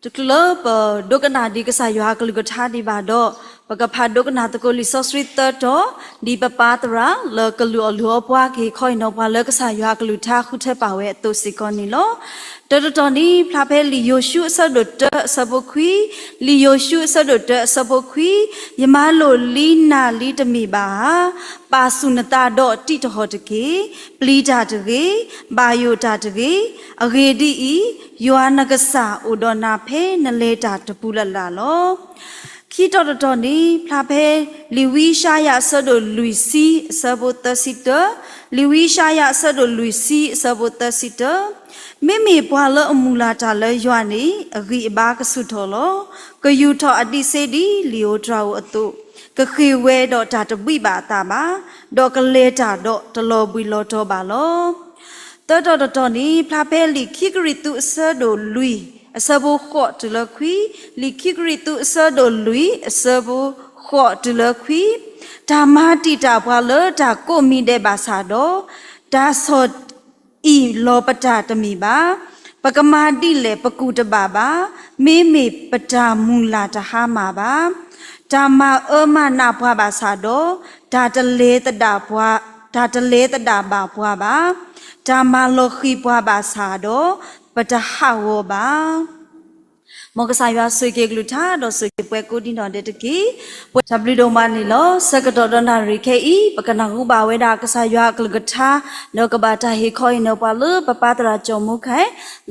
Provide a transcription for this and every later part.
တချုးလၢပဒိကနၣ်ဒံးကစၢ်ယွၤအကလုၢ်ကထါဒံးဘၣ်ဒီး, ပကဖးဒိကနၣ်သကိးလံာ်စီဆှံသၢတီၤ, ဒ်ပပၢ်သရၣ်လၢကလုၢ်အီၣ်လုၢ်အီပှၤက့ၤခီအံၤနီၤပှၤလၢကစၢ်ယွၤအကလုၢ်ကထါဃုထၢပာ်ဝဲအသိးစ့ၢ်ကီးန့ၣ်လီၤ. တၢတတီၤန့ၣ် ဖျါဖဲလံာ်ယိၤၡူအဆၢဒိၣ်တၢအဆၢဖိခွံ, လံာ်ယိၤၡူအဆၢဒိၣ်တၢအဆၢဖိခွံ, ယမၤလိာ်လံနၤလံတမ့ၢ်ဘၣ်ဧါ. ပာ်ဆူၣ်နသးဒီးတံးတဟီၣ်တက့ၢ်. ပျံၤတၢ်တဂ့ၤ, ဘၣ်ယိၣ်တၢ်တဂ့ၤ. အဂ့ၢ်ဒ်အံၤ, ယွၤနကစၢ်အိၣ်ဒီးနၤဖဲနလဲၤတၢ်တပူၤလၢ်လၢ်လီၤ. ခံတီၤတတီၤန့ၣ် ဖျါဖဲလံာ်ဝံယၡါယၤအဆၢဒိၣ်လွံၢ်ဆံအဆၢဖိသၢဆံတၢ, လံာ်ဝံယၡါယၤအဆၢဒိၣ်လွံၢ်ဆံအဆၢဖိသၢဆံတၢ, မ့မ့ၢ်ပှၤလၢအမုၢ်လၢ်တၢ်လၢယွၤန့ၣ် အဂံၢ်အဘါကဆူၣ်ထီၣ်လီၤ. ကယူာ်ထီၣ်အဒံးစ့ဒ်လံာ်ဧိၤတြၤဧိၤအသိး, ကဃ့ၢ်ဝဲဒီးတၢ်တဘှံးဘၣ်အသးဘၣ်, ဒီးကလဲၤတၢ်ဒီးတလီၤဘှံးလီၤတီၤဘၣ်လီၤ. သၢတီၤတတီၤန့ၣ် ဖျါဖဲလံာ်ခံကရံၣ်သူးအဆၢဒိၣ်လွံၢ် အဆၢဖိဃိးတုၤလၢခွံ, လံာ်ခံကရံၣ်သူးအဆၢဒိၣ်လွံၢ် အဆၢဖိဃိးတုၤလၢခွံ, တၢ်မၤတံာ်တာ်ပှၤလၢတၢ်ကိးမံၤဒဲးဘၣ်ဆၣ်ဒီး, တၢ်ဆီၣ်အံၣ်လီၤပတၢ်တမ့ၢ်ဘၣ်. ပကမၤဒ်လဲၣ်ပကူၣ်တဘၣ်ဘၣ်. မ့မ့ၢ်ပတၢ်မုၢ်လၢ်တဟါမၢ်ဘၣ်. တၢ်မၤအၢမၤနးပှၤဘၣ်ဆၣ်ဒီး, တၢ်တလဲၤသဒၣ်ပှၤ, တၢ်တလဲၤသဒၣ်ဘၣ်ပှၤဘၣ်. တၢ်မၤလီၤဃံၤပှၤဘၣ်ဆၣ်ဒီး, ပတဟးဂီၤဘၣ်. မ်ကစၢ်ယွၤဆိၣ်ဂ့ၤက့ၤကလုၢ်ကထါ ဒီးဆိၣ်ဂ့ၤက့ၤပှၤကိးဒံနီၢ်ဒဲးတက့ၢ်. ပှဲၤတၢ်ဘျုးဒိၣ်မးန့ၣ်လီၤ. ဆၢကတီၢ်ဒီးနၣ်ရံၣ်ခဲအံၤ ပကနၢ်ဟူဘၣ်ဝဲဒၣ်ကစၢ်ယွၤအကလုၢ်ကထါ, ဒီးကဘၣ်တၢ်ဟ့ၣ်ခီဟ့ၣ်နီၤပှၤလၢပပၢ်သရၣ်ကၠီၣ်မူခဲ,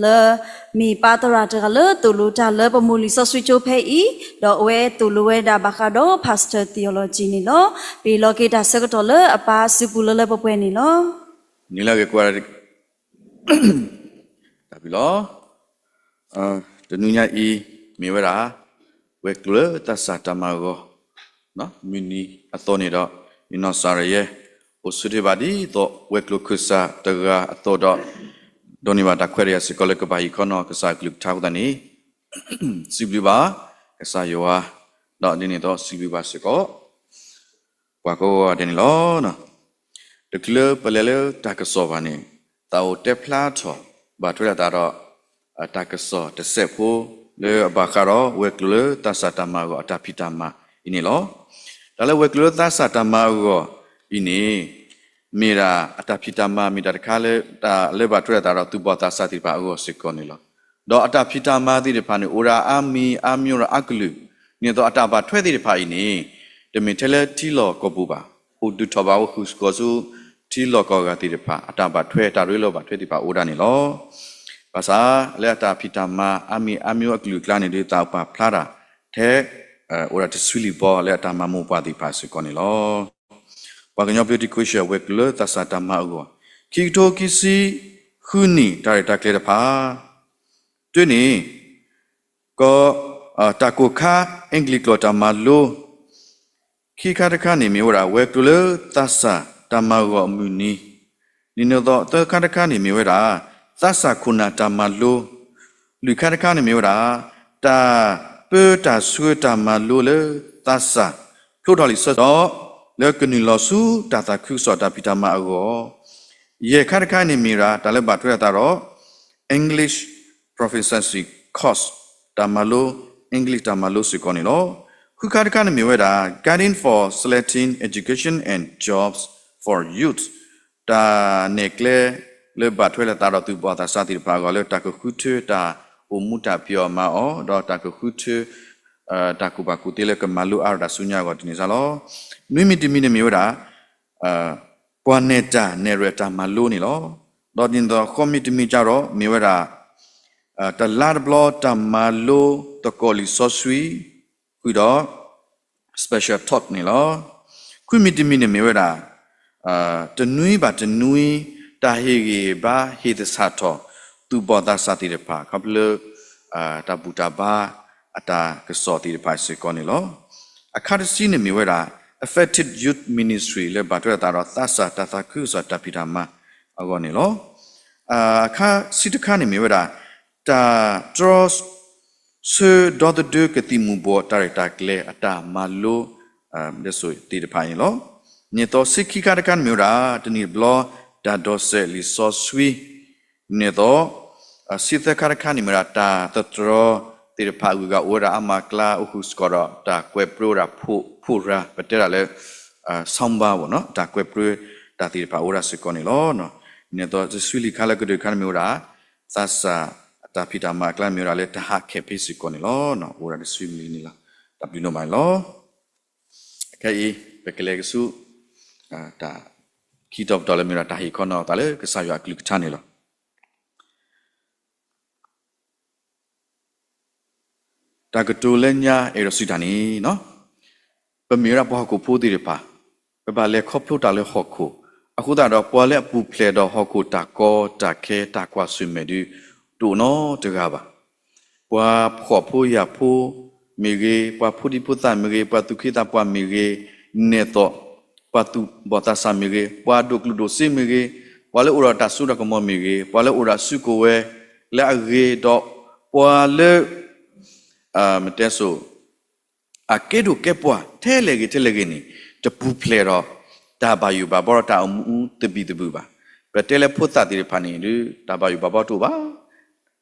လၢမ့ၢ်ပၢ်သရၣ်တဂၤလၢသိၣ်လိတၢ်လၢပမိၢ်လံာ်စီဆှံကၠိဖဲအံၤ, ဒီးအဝဲသိၣ်လိဝဲဒၣ်ဘၣ်ဃးဒီး Pastor Theology န့ၣ်လီၤ. ပဟ့ၣ်လီၤက့ၤတၢ်ဆၢကတီၢ်လၢအပၢ်အစုပူၤလၢလၢပှဲၤပှဲၤန့ၣ်လီၤ. န့ၣ်လၢအဂ့ၢ်ကိးဂၤဒဲး တၢ်ဘျုးလီၤ. တနွံညါအံၤ မ့ၢ်ဝဲဒၣ် ဝဲၤကျိၤလၢသးစၢ်တၢ်မၤဂီၤ မုၢ်နံၤအသီန့ၣ်ဒီး ယနီၢ်စၢ်ရယဲ အိၣ်ဆူၣ်ထံဘၣ်ဒ်သိး ဝဲၤကျိၤခၢၣ်စးတဂၤအသိးဒီး ဒိးန့ၢ်ဘၣ်တၢ်ခွဲးတၢ်ယာ်စ့ၢ်ကီးလၢကဘၣ်ဟ့ၣ်ခီနီၤကစၢ်အကလုၢ်ကထါအဃိသတးန့ၣ် စံးဘျုးဘၣ်ကစၢ်ယွၤ, ဒီးဒ်န့ၣ်အသိးစံးဘျုးဘၣ်စ့ၢ်ကီး ပှၤကိးဂၤဒဲးန့ၣ်လီၤ. တချုးလၢပလဲၤလၢတၢ်ကစီၣ်ဘၣ်န့ၣ် သးအိၣ်တဲဖျါထီၣ်ဘၣ်ထွဲလိာ်သးဒီး တၢ်ကစီၣ်တစဲးဖိ လၢအဘၣ်ဃးဒီးဝဲၤကျိၤလၢသးစၢ်တၢ်မၤအဂီၢ်အတၢ်ဖံးတၢ်မၤအံၤန့ၣ်လီၤ. တၢ်လၢဝဲၤကျိၤလၢသးစၢ်တၢ်မၤအဂီၢ်အံၤန့ၣ် မ့ၢ်ဒၣ်အတၢ်ဖံးတၢ်မၤ မ့ၢ်တၢ်တခါလၢ တၢ်လၢဘၣ်ထွဲလိာ်သးဒီးသူၣ်ဘီၣ်သးစၢ်သ့ၣ်တဖၣ်အဂီၢ်စ့ၢ်ကီးန့ၣ်လီၤ. ဒီးအတၢ်ဖံးတၢ်မၤသ့ၣ်တဖၣ်န့ၣ် အိၣ်ဒၣ်အါမံၤအါမျိၤဒီးအါကလုာ်, ဒ်န့ၣ်အသိးအတၢ်ဘၣ်ထွဲသ့ၣ်တဖၣ်အံၤန့ၣ် တမ့ၢ်ထဲလၢထံလီၢ်ကီၢ်ပူၤဘၣ်, အိၣ်ဒုးထီၣ်ဘၣ်အိၣ်ဃုာ်စ့ၢ်ကီးဆူ ထံလီၢ်ကီၢ်ဂၤသ့ၣ်တဖၣ် အတၢ်ဘၣ်ထွဲ တၢ်ရ့လိာ်ဘၣ်ထွဲသ့ၣ်တဖၣ်အိၣ်ဒၣ်န့ၣ်လီၤ. ဘၣ်ဆၣ်လၢအတၢ်ဖံးတၢ်မၤ အါမံၤအါမျိၤအကလုာ်အကျါန့ၣ်ဒီး သးအိၣ်ပာ်ဖျါတၢ်ထဲ အိၣ်ဒၣ်တဆံလွံၢ်ဘီလၢအတၢ်မၤမိၢ်ပှၢ်သ့ၣ်တဖၣ်စ့ၢ်ကီးန့ၣ်လီၤ. ပှၤကညီဘျၢထံခဝ့ၡၢၣ် ဝဲၤကျိၤလၢသးစၢ်တၢ်မၤအဂီၢ် ခံကထိခံဆံဃုနံၣ် တၢ်ရဲၣ်တၢ်ကျဲၤတဖၣ် တၢန့ၣ် ကီး တၢ်ကိၢ်ခါ အ့ကလံးကျိာ်တၢ်မၤလိ ခံခါတခါန့ၣ်မ့ၢ်ဝဲဒၣ် ဝဲၤကျိၤလၢသးစၢ်တၢ်မၤအဂီၢ်အမုၢ်နံၤ, ဒ်န့ၣ်အသိးသၢခါတခါန့ၣ်မ့ၢ်ဝဲဒၣ် သးစၢ်ခိၣ်နၢ်တၢ်မၤလိ, လွံၢ်ခါတခါန့ၣ်မ့ၢ်ဝဲဒၣ် တၢ်ပၢတၢ်ဆှၢတၢ်မၤလိလၢသးစၢ် ဖျိထီၣ်လံာ်စီဆှံဒီး လၢကနုာ်လီၤဆူတၢ်သးခုကစီၣ်တၢ်ဖံးတၢ်မၤအဂီၢ်, ယဲၢ်ခါတခါန့ၣ်မ့ၢ်ဝဲဒၣ် တၢ်လၢဘၣ်ထွဲလိာ်သးဒီး English Proficiency Course တၢ်မၤလိ English တၢ်မၤလိစ့ၢ်ကီးန့ၣ်လီၤ. ဃုခါတခါန့ၣ်မ့ၢ်ဝဲဒၣ် Guiding for Selecting Education and Jobs for Youth တၢ်နဲၣ်ကျဲလၢဘၣ်ထွဲလိာ်သးဒီးသူၣ်ဘီၣ်သးစၢ်သ့ၣ်တဖၣ်အဂီၢ်လၢတၢ်ကဃုထၢ တၢ်အိၣ်မူတၢ်ဖံးအီၣ်မၤအီၣ် ဒီးတၢ်ကဃုထၢ တၢ်ကူၣ်ဘၣ်ကူၣ်သ့လၢကမၤလိအါထီၣ်တၢ်ဆူညါအဂီၢ်ဒ်န့ၣ်စ့ၢ်လီၤ. နွံမံၤတမံၤန့ၣ်မ့ၢ်ဝဲဒၣ် ပှၤနဲၣ်တၢ်နဲၣ်ရဲၣ်တၢ်မၤလိန့ၣ်လီၤ. ဒီးဒ်န့ၣ်အသိးဃိးမံၤတမံၤကဒီး မ့ၢ်ဝဲဒၣ် တလါတဘျီတၢ်မၤလိသကိးလံာ်စီဆှံ ဃုာ်ဒီး special talk န့ၣ်လီၤ. ခွံမံၤတမံၤန့ၣ်မ့ၢ်ဝဲဒၣ် တနွံဘၣ်တနွံ တၢ်ဟ့ၣ်ဂံၢ်ဟ့ၣ်ဘါဟ့ၣ်သဆၣ်ထီၣ် သူၣ်ဘီၣ်သးစၢ်သ့ၣ်တဖၣ် ခီဖျိလၢ တၢ်ဘူၣ်တၢ်ဘါအတၢ်ကစီၣ်သ့ၣ်တဖၣ်စ့ၢ်ကီးန့ၣ်လီၤ. အခါတဆံန့ၣ်မ့ၢ်ဝဲဒၣ် Effective Youth Ministry လၢဘၣ်ထွဲလိာ်သးဒီးသးစၢ်တၢ်သးခုကစီၣ်တၢ်ဖံးတၢ်မၤအဂီၢ်န့ၣ်လီၤ. အခါဆံတခါန့ၣ်မ့ၢ်ဝဲဒၣ် တၢ်တြီဆၢဒီသဒၢကသံၣ်မူၤဘှီးတၢ်ရဲၣ်တၢ်ကျဲၤအတၢ်မၤလိ ဒ်သိးသ့ၣ်တဖၣ်န့ၣ်လီၤ. ဒ်န့ၣ်အသိးဆံခံခါတခါန့ၣ်မ့ၢ်ဝဲဒၣ် တနံၣ်တဘျီ တၢ်ဒိးစဲးလံာ်စီဆှံ ဒ်န့ၣ်အသိး ဆံသၢခါတခါန့ၣ်မ့ၢ်ဝဲဒၣ် တၢ်သတြီ သ့ၣ်တဖၣ်အဂုၤအဂၤအိၣ်ဝဲဒၣ်အါမးအကျါ အိၣ်ဃုာ်စ့ၢ်ကီးဒီးတၢ်ကွဲးပြၢဝဲဒၣ် ဖှိၣ်ရၤ ပတဲဒၣ်လၢ sound bar ဘၣ်နီၤ တၢ်ကွဲးပြၢတၢ်သ့ၣ်တဖၣ်အိၣ်ဝဲဒၣ်စ့ၢ်ကီးန့ၣ်လီၤ. ဒ်န့ၣ်အသိး တဆံလွံၢ်ခါလၢကတၢၢ်တခါန့ၣ်မ့ၢ်ဝဲဒၣ် သးစၢ်အတၢ်ဖံးတၢ်မၤအကျါမ့ၢ်ဝဲဒၣ်လၢတၢ်ဟးခဲဖ့စ့ၢ်ကီးန့ၣ်လီၤ. အိၣ်ဝဲဒၣ်တဆံလွံၢ်န့ၣ်လီၤ. တၢ်ဘျုးဒိၣ်မးန့ၣ်လီၤ. ခဲအံၤ ပကလဲၤကဆူ တၢ်ခံတီၤပတီၢ်လၢမ့ၢ်ဝဲဒၣ်တၢ်ဟ့ၣ်ခီနီၤသးလၢကစၢ်ယွၤအကလုၢ်ကထါန့ၣ်လီၤ. တၢ်ကတိၤလၢညါအဲၣ်ဒိးစံးတၢ်န့ၣ်, ပမ့ၢ်ဝဲဒၣ်ပှၤဟီၣ်ခိၣ်ဖိသ့ၣ်တဖၣ်, ပဘၣ်လဲၤခီဖျိတၢ်လၢဟီၣ်ခိၣ်, အဃိသတးဒီး ပှၤလၢအပူၤဖျဲးဒီးဟီၣ်ခိၣ်တၢ်ကီတၢ်ခဲတၢ်ကွၢ်ဆၢၣ်မဲာ်ဒု တအိၣ်နီတဂၤဘၣ်. ပှၤဖှီၣ်ဖိယာ်ဖိမ့ၢ်ဂ့ၤ, ပှၤဖိဒံဖိသၣ်မ့ၢ်ဂ့ၤ, ပှၤသူၣ်က့သးပှၢ်မ့ၢ်ဂ့ၤ, ဒ်န့ၣ်အသိး ပှၤသူၣ်ဘီၣ်သးစၢ်မ့ၢ်ဂ့ၤ, ပှၤဒိၣ်ကျိၣ်ဒိၣ်စ့မ့ၢ်ဂ့ၤ, ပှၤလၢအိၣ်ဒီးတၢ်စိတၢ်ကမီၤမ့ၢ်ဂ့ၤ, ပှၤလၢအိၣ်ဒီးအစုကဝဲၤလၢအဂ့ၤဒီး ပှၤလၢ မတဲစိၤ အကဲဒိၣ်ကဲပှၢ်ထဲလဲၣ်ဂ့ၤထဲလဲၣ်ဂ့ၤန့ၣ် တပူၤဖျဲးဒီးတၢ်ဘၣ်ယိၣ်ဘၣ်ဘီဒီးတၢ်အိၣ်မူသဘံၣ်သဘုၣ်ဘၣ်. ပတဲလၢဖိသၣ်သ့ၣ်တဖၣ်န့ၣ်ဒု တၢ်ဘၣ်ယိၣ်ဘၣ်ဘီတအိၣ်ဘၣ်.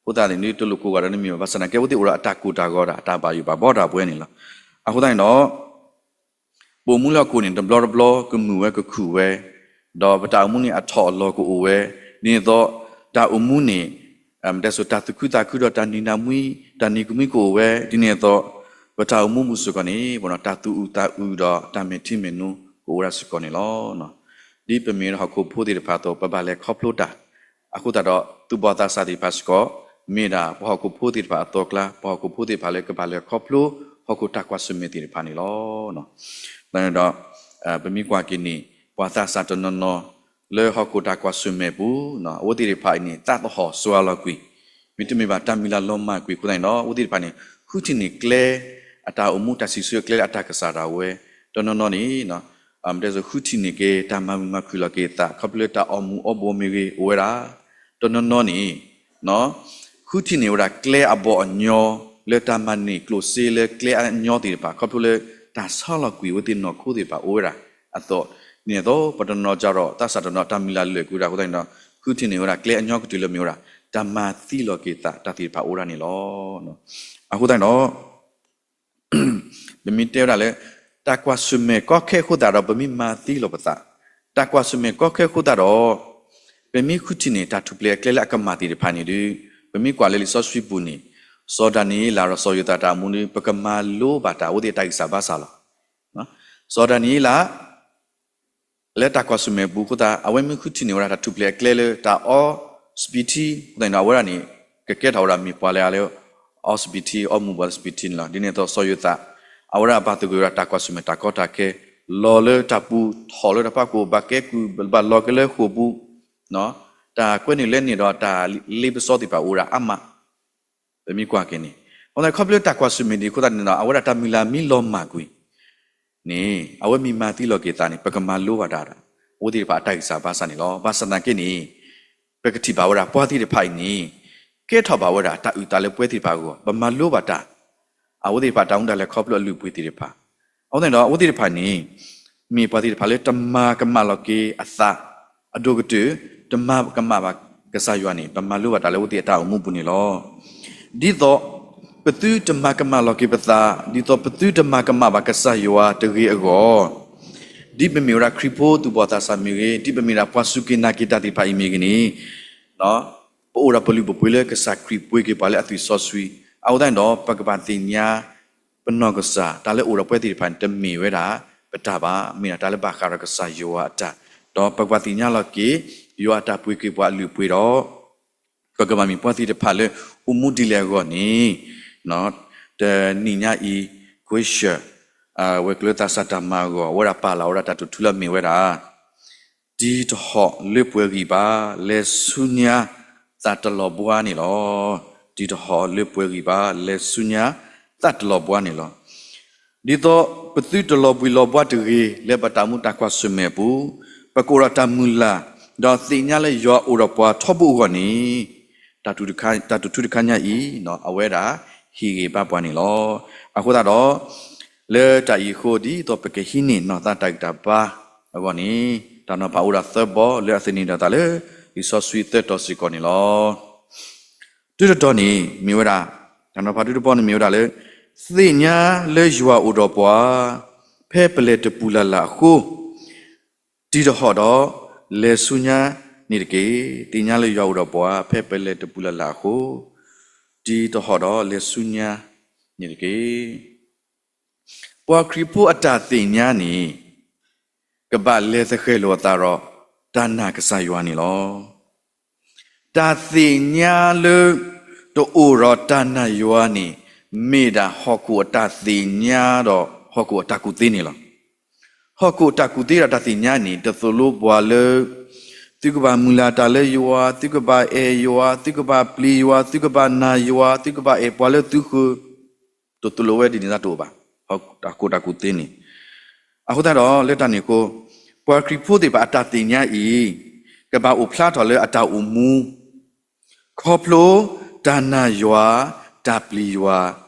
ဖိသၣ်သ့ၣ်န့ၣ် တလိၣ်ကိးဂၤဒီးနမံၤဘၣ်, ဘၣ်ဆၣ်သနာ်က့ အဝဲသ့ၣ်အိၣ်ဒီးအတၢ်ကိၢ်တၢ်ဂီၤဒၣ် အတၢ်ဘၣ်ယိၣ်ဘၣ်ဘီဒၣ်ပဝဲန့ၣ်လီၤ. အဃိသတးန့ၣ်ဒီး ပအိၣ်မူလၢဟီၣ်ခိၣ်န့ၣ် တဘျီတဘျီကမုာ်ဝဲကခုၣ်ဝဲ, ဒီးပတၢ်အိၣ်မူန့ၣ်အထီၣ်အလီၤကအိၣ်ဝဲ, ဒ်န့ၣ်အသိး တၢ်အိၣ်မူန့ၣ် မတဲစိၤ တၢ်သူၣ်ခုသးခုဒီးတၢ်နံၤနၤမှံ တၢ်နံၤကမှံကအိၣ်ဝဲ, ဒ်န့ၣ်အသိး ပတၢ်အိၣ်မူပူၤစ့ၢ်ကီးန့ၣ် တၢ်သူၣ်အုးသးအုးဒီးတၢ်မဲာ်ထံမဲာ်နိကအိၣ်ဝဲဒၣ်စ့ၢ်ကီးန့ၣ်လီၤ. ဒ်ပမ့ၢ်ဝဲဒၣ်ဟီၣ်ခိၣ်ဖိသ့ၣ်တဖၣ်အသိး ပဘၣ်လဲၤခီဖျိတၢ်, အဃိသတးဒီး သူၣ်ဘီၣ်သးစၢ်သ့ၣ်တဖၣ်စ့ၢ်ကီး မ့ၢ်ဒၣ်ပှၤဟီၣ်ခိၣ်ဖိသ့ၣ်တဖၣ်အသီကျါ, ပှၤဟီၣ်ခိၣ်ဖိသ့ၣ်တဖၣ်လၢကဘၣ်လဲၤခီဖျိ ဟီၣ်ခိၣ်တၢ်ကွၢ်ဆၢၣ်မဲာ်သ့ၣ်တဖၣ်န့ၣ်လီၤ. သတးန့ၣ်ဒီး ပမ့ၢ်ကွၢ်က့ၤန့ၣ် ပှၤသးစၢ်တနီၤနီၤ လၢဟီၣ်ခိၣ်တၢ်ကွၢ်ဆၢၣ်မဲာ်ပူၤ အဝဲသ့ၣ်တဖၣ်အံၤန့ၣ် သးသဟီၣ်စှၤလီၤကွံာ်, မ့တမ့ၢ်ဘၣ်တၢ်မုၢ်လၢ်လီၤမၢ်ကွံာ်အဃိသတးန့ၣ်ဒီး အဝဲသ့ၣ်တဖၣ်န့ၣ် ဃုထံၣ်န့ၢ်ကျဲ အတၢ်အိၣ်မူတၢ်စံၣ်စိၤအကျဲလၢအတၢ်ကစၢ်ဒၣ်ဝဲ, တနီၤနီၤန့ၣ် မတဲစိၤ ဃုထံၣ်န့ၢ်က့ၤ တၢ်မၤမုာ်မၤခုၣ်လီၤက့ၤသး ခီဖျိလၢတၢ်အီၣ်မူၤအီဘှီမ့ၢ်ဂ့ၤ အိၣ်ဝဲဒၣ်, တနီၤနီၤန့ၣ် ဃုထံၣ်န့ၢ်ဝဲဒၣ်ကျဲအဘီၣ်အညီ လၢတၢ်မၤန့ၢ်ကျိၣ်စ့လၢကျဲအညီသ့ၣ်တဖၣ် ခီဖျိလၢတၢ်ဆီလီၤကွံာ်အဝဲသ့ၣ်နီၢ်ခိသ့ၣ်တဖၣ်အိၣ်ဝဲဒၣ်အသိး, ဒ်န့ၣ်အသိး ပတနီၤနီၤကဒီး သးစၢ်တနီၤတၢ်မုၢ်လၢ်လၢာ်ကွံာ်ဝဲဒၣ်အဃိသတးန့ၣ်ဒီး ဃုထံၣ်န့ၢ်ဝဲဒၣ်ကျဲအညီကတုၤလၢမ့ၢ်ဝဲဒၣ် တၢ်မၤသံလီၤက့ၤသးတၢ်သ့ၣ်တဖၣ်အိၣ်ဝဲဒၣ်န့ၣ်လီၤ. အဃိသတးန့ၣ်ဒီး ပမ့ၢ်တဲဝဲဒၣ်လၢ တၢ်ကွၢ်ဆၢၣ်မဲာ်ကီခဲအဃိသတးဒီး ပမ့ၢ်မၤသံလီၤပသး, တၢ်ကွၢ်ဆၢၣ်မဲာ်ကီခဲအဃိသတးဒီး ပမ့ၢ်ဃုထံၣ်န့ၢ်တၢ်ထူၣ်ဖျဲးအကျဲလၢအကမၣ်သ့ၣ်တဖၣ်န့ၣ်ဒီး ပမ့ၢ်ကွၢ်လၢလံာ်စီဆှံပူၤန့ၣ် စီၤဒၤနံးယ့လးဒီးစီၤယိၤသးတၢ်အိၣ်မူဒီး ပကမၤလိဘၣ်တၢ်အဝဲသ့ၣ်အတၢ်ဂံၢ်စၢ်ဘါစၢ်လီၤ. စီၤဒၤနံးယ့လး လၢတၢ်ကွၢ်ဆၢၣ်မဲာ်ပူၤအဃိသတး အဝဲမ့ၢ်ဃုထံၣ်န့ၢ်ဝဲဒၣ်တၢ်ထူၣ်ဖျဲးအကျဲလၢတၢ်အီစပံးထံအဃိသတးန့ၣ်ဒီး အဝဲဒၣ်န့ၣ် ကကဲထီၣ်ဝဲဒၣ်မ့ၢ်ပှၤလၢအလၢ အီစပံးထံ အီမူၤဘှီးလၢစပံးထံန့ၣ်လီၤ. ဒ်န့ၣ်အသိးစီၤယိၤသး အဝဲဒၣ်ဘၣ်သဂၢၢ်ဝဲဒၣ်တၢ်ကွၢ်ဆၢၣ်မဲာ်တၢ်ကီတၢ်ခဲ လီၤလၢတၢ်ပူၤ ထီၣ်လၢတၢ်ဖးခိၣ် ဘၣ်ကဲကုၢ် ဘၣ်လီၤက့ၤလၢဃိာ်ပူၤ တၢ်ကွဲနုာ်လဲန့ၢ်ဒီးတၢ်လ့ပစီသ့ၣ်တဖၣ်အိၣ်ဝဲဒၣ်အါမး ပမ့ၢ်ကွၢ်က့ၤန့ၣ်, အဃိသတးခီဖျိတၢ်ကွၢ်ဆၢၣ်မဲာ်ဒ်အဃိသတးန့ၣ်ဒီး အဝဲဒၣ်တၢ်မုၢ်လၢ်မ့ၢ်လီၤမၢ်ကွံာ်န့ၣ် အဝဲမ့ၢ်မၤသံလီၤက့ၤသးန့ၣ် ပကမၤလိဘၣ်တၢ်ဒီး အဝဲသ့ၣ်တဖၣ်အတၢ်ဂံၢ်စၢ်ဘါစၢ်န့ၣ်လီၤ. ဘၣ်ဆၣ်သနာ်က့န့ၣ် ပကထံၣ်ဘၣ်ဝဲဒၣ်ပှၤသ့ၣ်တဖၣ်အံၤန့ၣ် ကဲထီၣ်ဘၣ်ဝဲဒၣ်တၢ်အုၣ်သးလၢပှၤသ့ၣ်တဖၣ်အဂီၢ် ပမၤလိဘၣ်တၢ် အဝဲသ့ၣ်တဖၣ်တၢ်မူတၢ်လဲၤခီဖျိအလုၢ်အပှ့ၤသ့ၣ်တဖၣ်, အဃိသတးဒီး အဝဲသ့ၣ်တဖၣ်န့ၣ် မ့ၢ်ပှၤသ့ၣ်တဖၣ်လၢတမၤကမၣ်လီၤက့ၤအသး အဒိၣ်ကတၢၢ် တမၤကမၣ်ဘၣ်ကစၢ်ယွၤန့ၣ် ပမၤလိဘၣ်တၢ်လၢအဝဲသ့ၣ်အတၢ်အိၣ်မူပူၤန့ၣ်လီၤ. ဒ်သိးပသုတမၤကမၣ်လီၤက့ၤပသး, ဒ်သိးပသုတမၤကမၣ်ဘၣ်ကစၢ်ယွၤတဂ့ၤအဂီၢ်, ဒ်ပမ့ၢ်ဝဲဒၣ်ခရံာ်ဖိသူၣ်ဘီၣ်သးစၢ်မ့ၢ်ဂ့ၤ, ဒ်ပမ့ၢ်ဒၣ်ပှၤစူၢ်က့ၤနာ်က့ၤတၢ်သ့ၣ်တဖၣ်အံၤမ့ၢ်ဂ့ၤန့ၣ် ပအိၣ်ဒီးပလုၢ်ပပှ့ၤလၢကစၢ်ခရံာ်ပှ့ၤက့ၤပှၤလၢအသွံၣ်စီဆှံ, အဃိသတးန့ၣ်ဒီး ပကဘၣ်သ့ၣ်ညါ ပနီၢ်ကစၢ် တၢ်လၢအိၣ်ဒီးပှၤသ့ၣ်တဖၣ်န့ၣ် တမ့ၢ်ဝဲဒၣ်ပတၢ်ဘၣ်, မ့ၢ်ဒၣ်တၢ်လၢဘၣ်ဃးဒီးကစၢ်ယွၤအတၢ်, ဒီးပကဘၣ်သ့ၣ်ညါလီၤက့ၤ ယွၤအတၢ်ပှ့ၤက့ၤပှၤအလုၢ်အပှ့ၤဒီး ပကဘၣ်မ့ၢ်ပှၤသ့ၣ်တဖၣ်လၢအိၣ်မူဒ်လဲၣ်အဂီၢ်န့ၣ် တနံၤညါအံၤ question ဝဲၤကျိၤသးစၢ်တၢ်မၤအဂီၢ် အဝဲဒၣ်ပာ်လီၤဝဲဒၣ်တၢ်တိာ်ထူလၢအမ့ၢ်ဝဲဒၣ် တံၤတဟီၣ်လၢပှဲၤဂံၢ်ဘါ လဲၤဆူညါသးတလီၤဘှါန့ၣ်လီၤ. တံၤတဟီၣ်လၢပှဲၤဂံၢ်ဘါ လဲၤဆူညါသးတလီၤဘှါန့ၣ်လီၤ. ဒ်သိးပသုတလီၤဘှံးလီၤဘှါတဂ့ၤ လၢပတၢ်မူတၢ်ကွၢ်ဆၢၣ်မဲာ်အပူၤ, ပကအိၣ်ဒီးတၢ်မုၢ်လၢ်, ဒီးသ့ၣ်ညါလၢယွၤအိၣ်ဒီးပှၤထီဘိအဂီၢ်န့ၣ် တၢ်ထူၣ်တခါညါအံၤ အဝဲဒၣ်ဟ့ၣ်ဂံၢ်ဘါပှၤန့ၣ်လီၤ. အဃိသတးဒီး လၢတၢ်အံၤအဃိ ဒ်သိးပကဟံးန့ၢ်နီၢ်သးတၢ်ဂံၢ်တၢ်ဘါအဂီၢ်န့ၣ် တၢ်နီၤဖးအိၣ်ဒၣ်သၢဘီ လၢအသန့ၤဒီးသးလၢ လံာ်စီဆှံသၢတီၤစ့ၢ်ကီးန့ၣ်လီၤ. တၢတတီၤန့ၣ် မ့ၢ်ဝဲဒၣ် တၢ်နီၤဖးဒုတဘီန့ၣ်မ့ၢ်ဝဲဒၣ်လၢ သ့ၣ်ညါလၢယွၤအိၣ်ဒီးပှၤ ဖဲပလဲၤတပူၤလၢ်လၢ်အဃိ တံၤတဟီၣ်ဒီး လဲၤဆူညါန့ၣ်တက့ၢ်. သ့ၣ်ညါလၢယွၤအိၣ်ဒီးပှၤ ဖဲပလဲၤတပူၤလၢ်လၢ်အဃိ တံၤတဟီၣ်ဒီးလဲၤဆူညါန့ၣ်တက့ၢ်. ပှၤခရံာ်ဖိအတၢ်သ့ၣ်ညါန့ၣ် ကဘၣ်လဲၤသဃဲၤလိာ်အသးဒီး တၢ်နာ်ကစၢ်ယွၤန့ၣ်လီၤ. တၢ်သ့ၣ်ညါလၢ တအိၣ်ဒီးတၢ်နာ်ယွၤန့ၣ် မ့ၢ်ဒၣ်ဟီၣ်ခိၣ်အတၢ်သ့ၣ်ညါဒီးဟီၣ်ခိၣ်အတၢ်ကူၣ်သ့န့ၣ်လီၤ. ဟီၣ်ခိၣ်အတၢ်ကူၣ်သ့ဒီးတၢ်သ့ၣ်ညါန့ၣ် တသိၣ်လိပှၤလၢ သုကဘၣ်မုၢ်လၢ်တၢ်လၢယွၤ, သုကဘၣ်အဲၣ်ယွၤ, သုကဘၣ်ပျံၤယွၤ, သုကဘၣ်နာ်ယွၤ, သုကဘၣ်အဲၣ်ပှၤလၢသုဃၢၤ, တသိၣ်လိဝဲဒ်န့ၣ်တအိၣ်ဘၣ်. ဟီၣ်ခိၣ်တၢ်ကူၣ်သ့န့ၣ် အဃိသတးဒီး လၢတၢ်န့ၣ်အဃိ ပှၤခရံာ်ဖိသ့ၣ်တဖၣ်အတၢ်သ့ၣ်ညါအံၤ ကဘၣ်အိၣ်ဖျါထီၣ်လၢအတၢ်အိၣ်မူ ခီဖျိတၢ်နာ်ယွၤ, တၢ်ပျံၤယွၤ,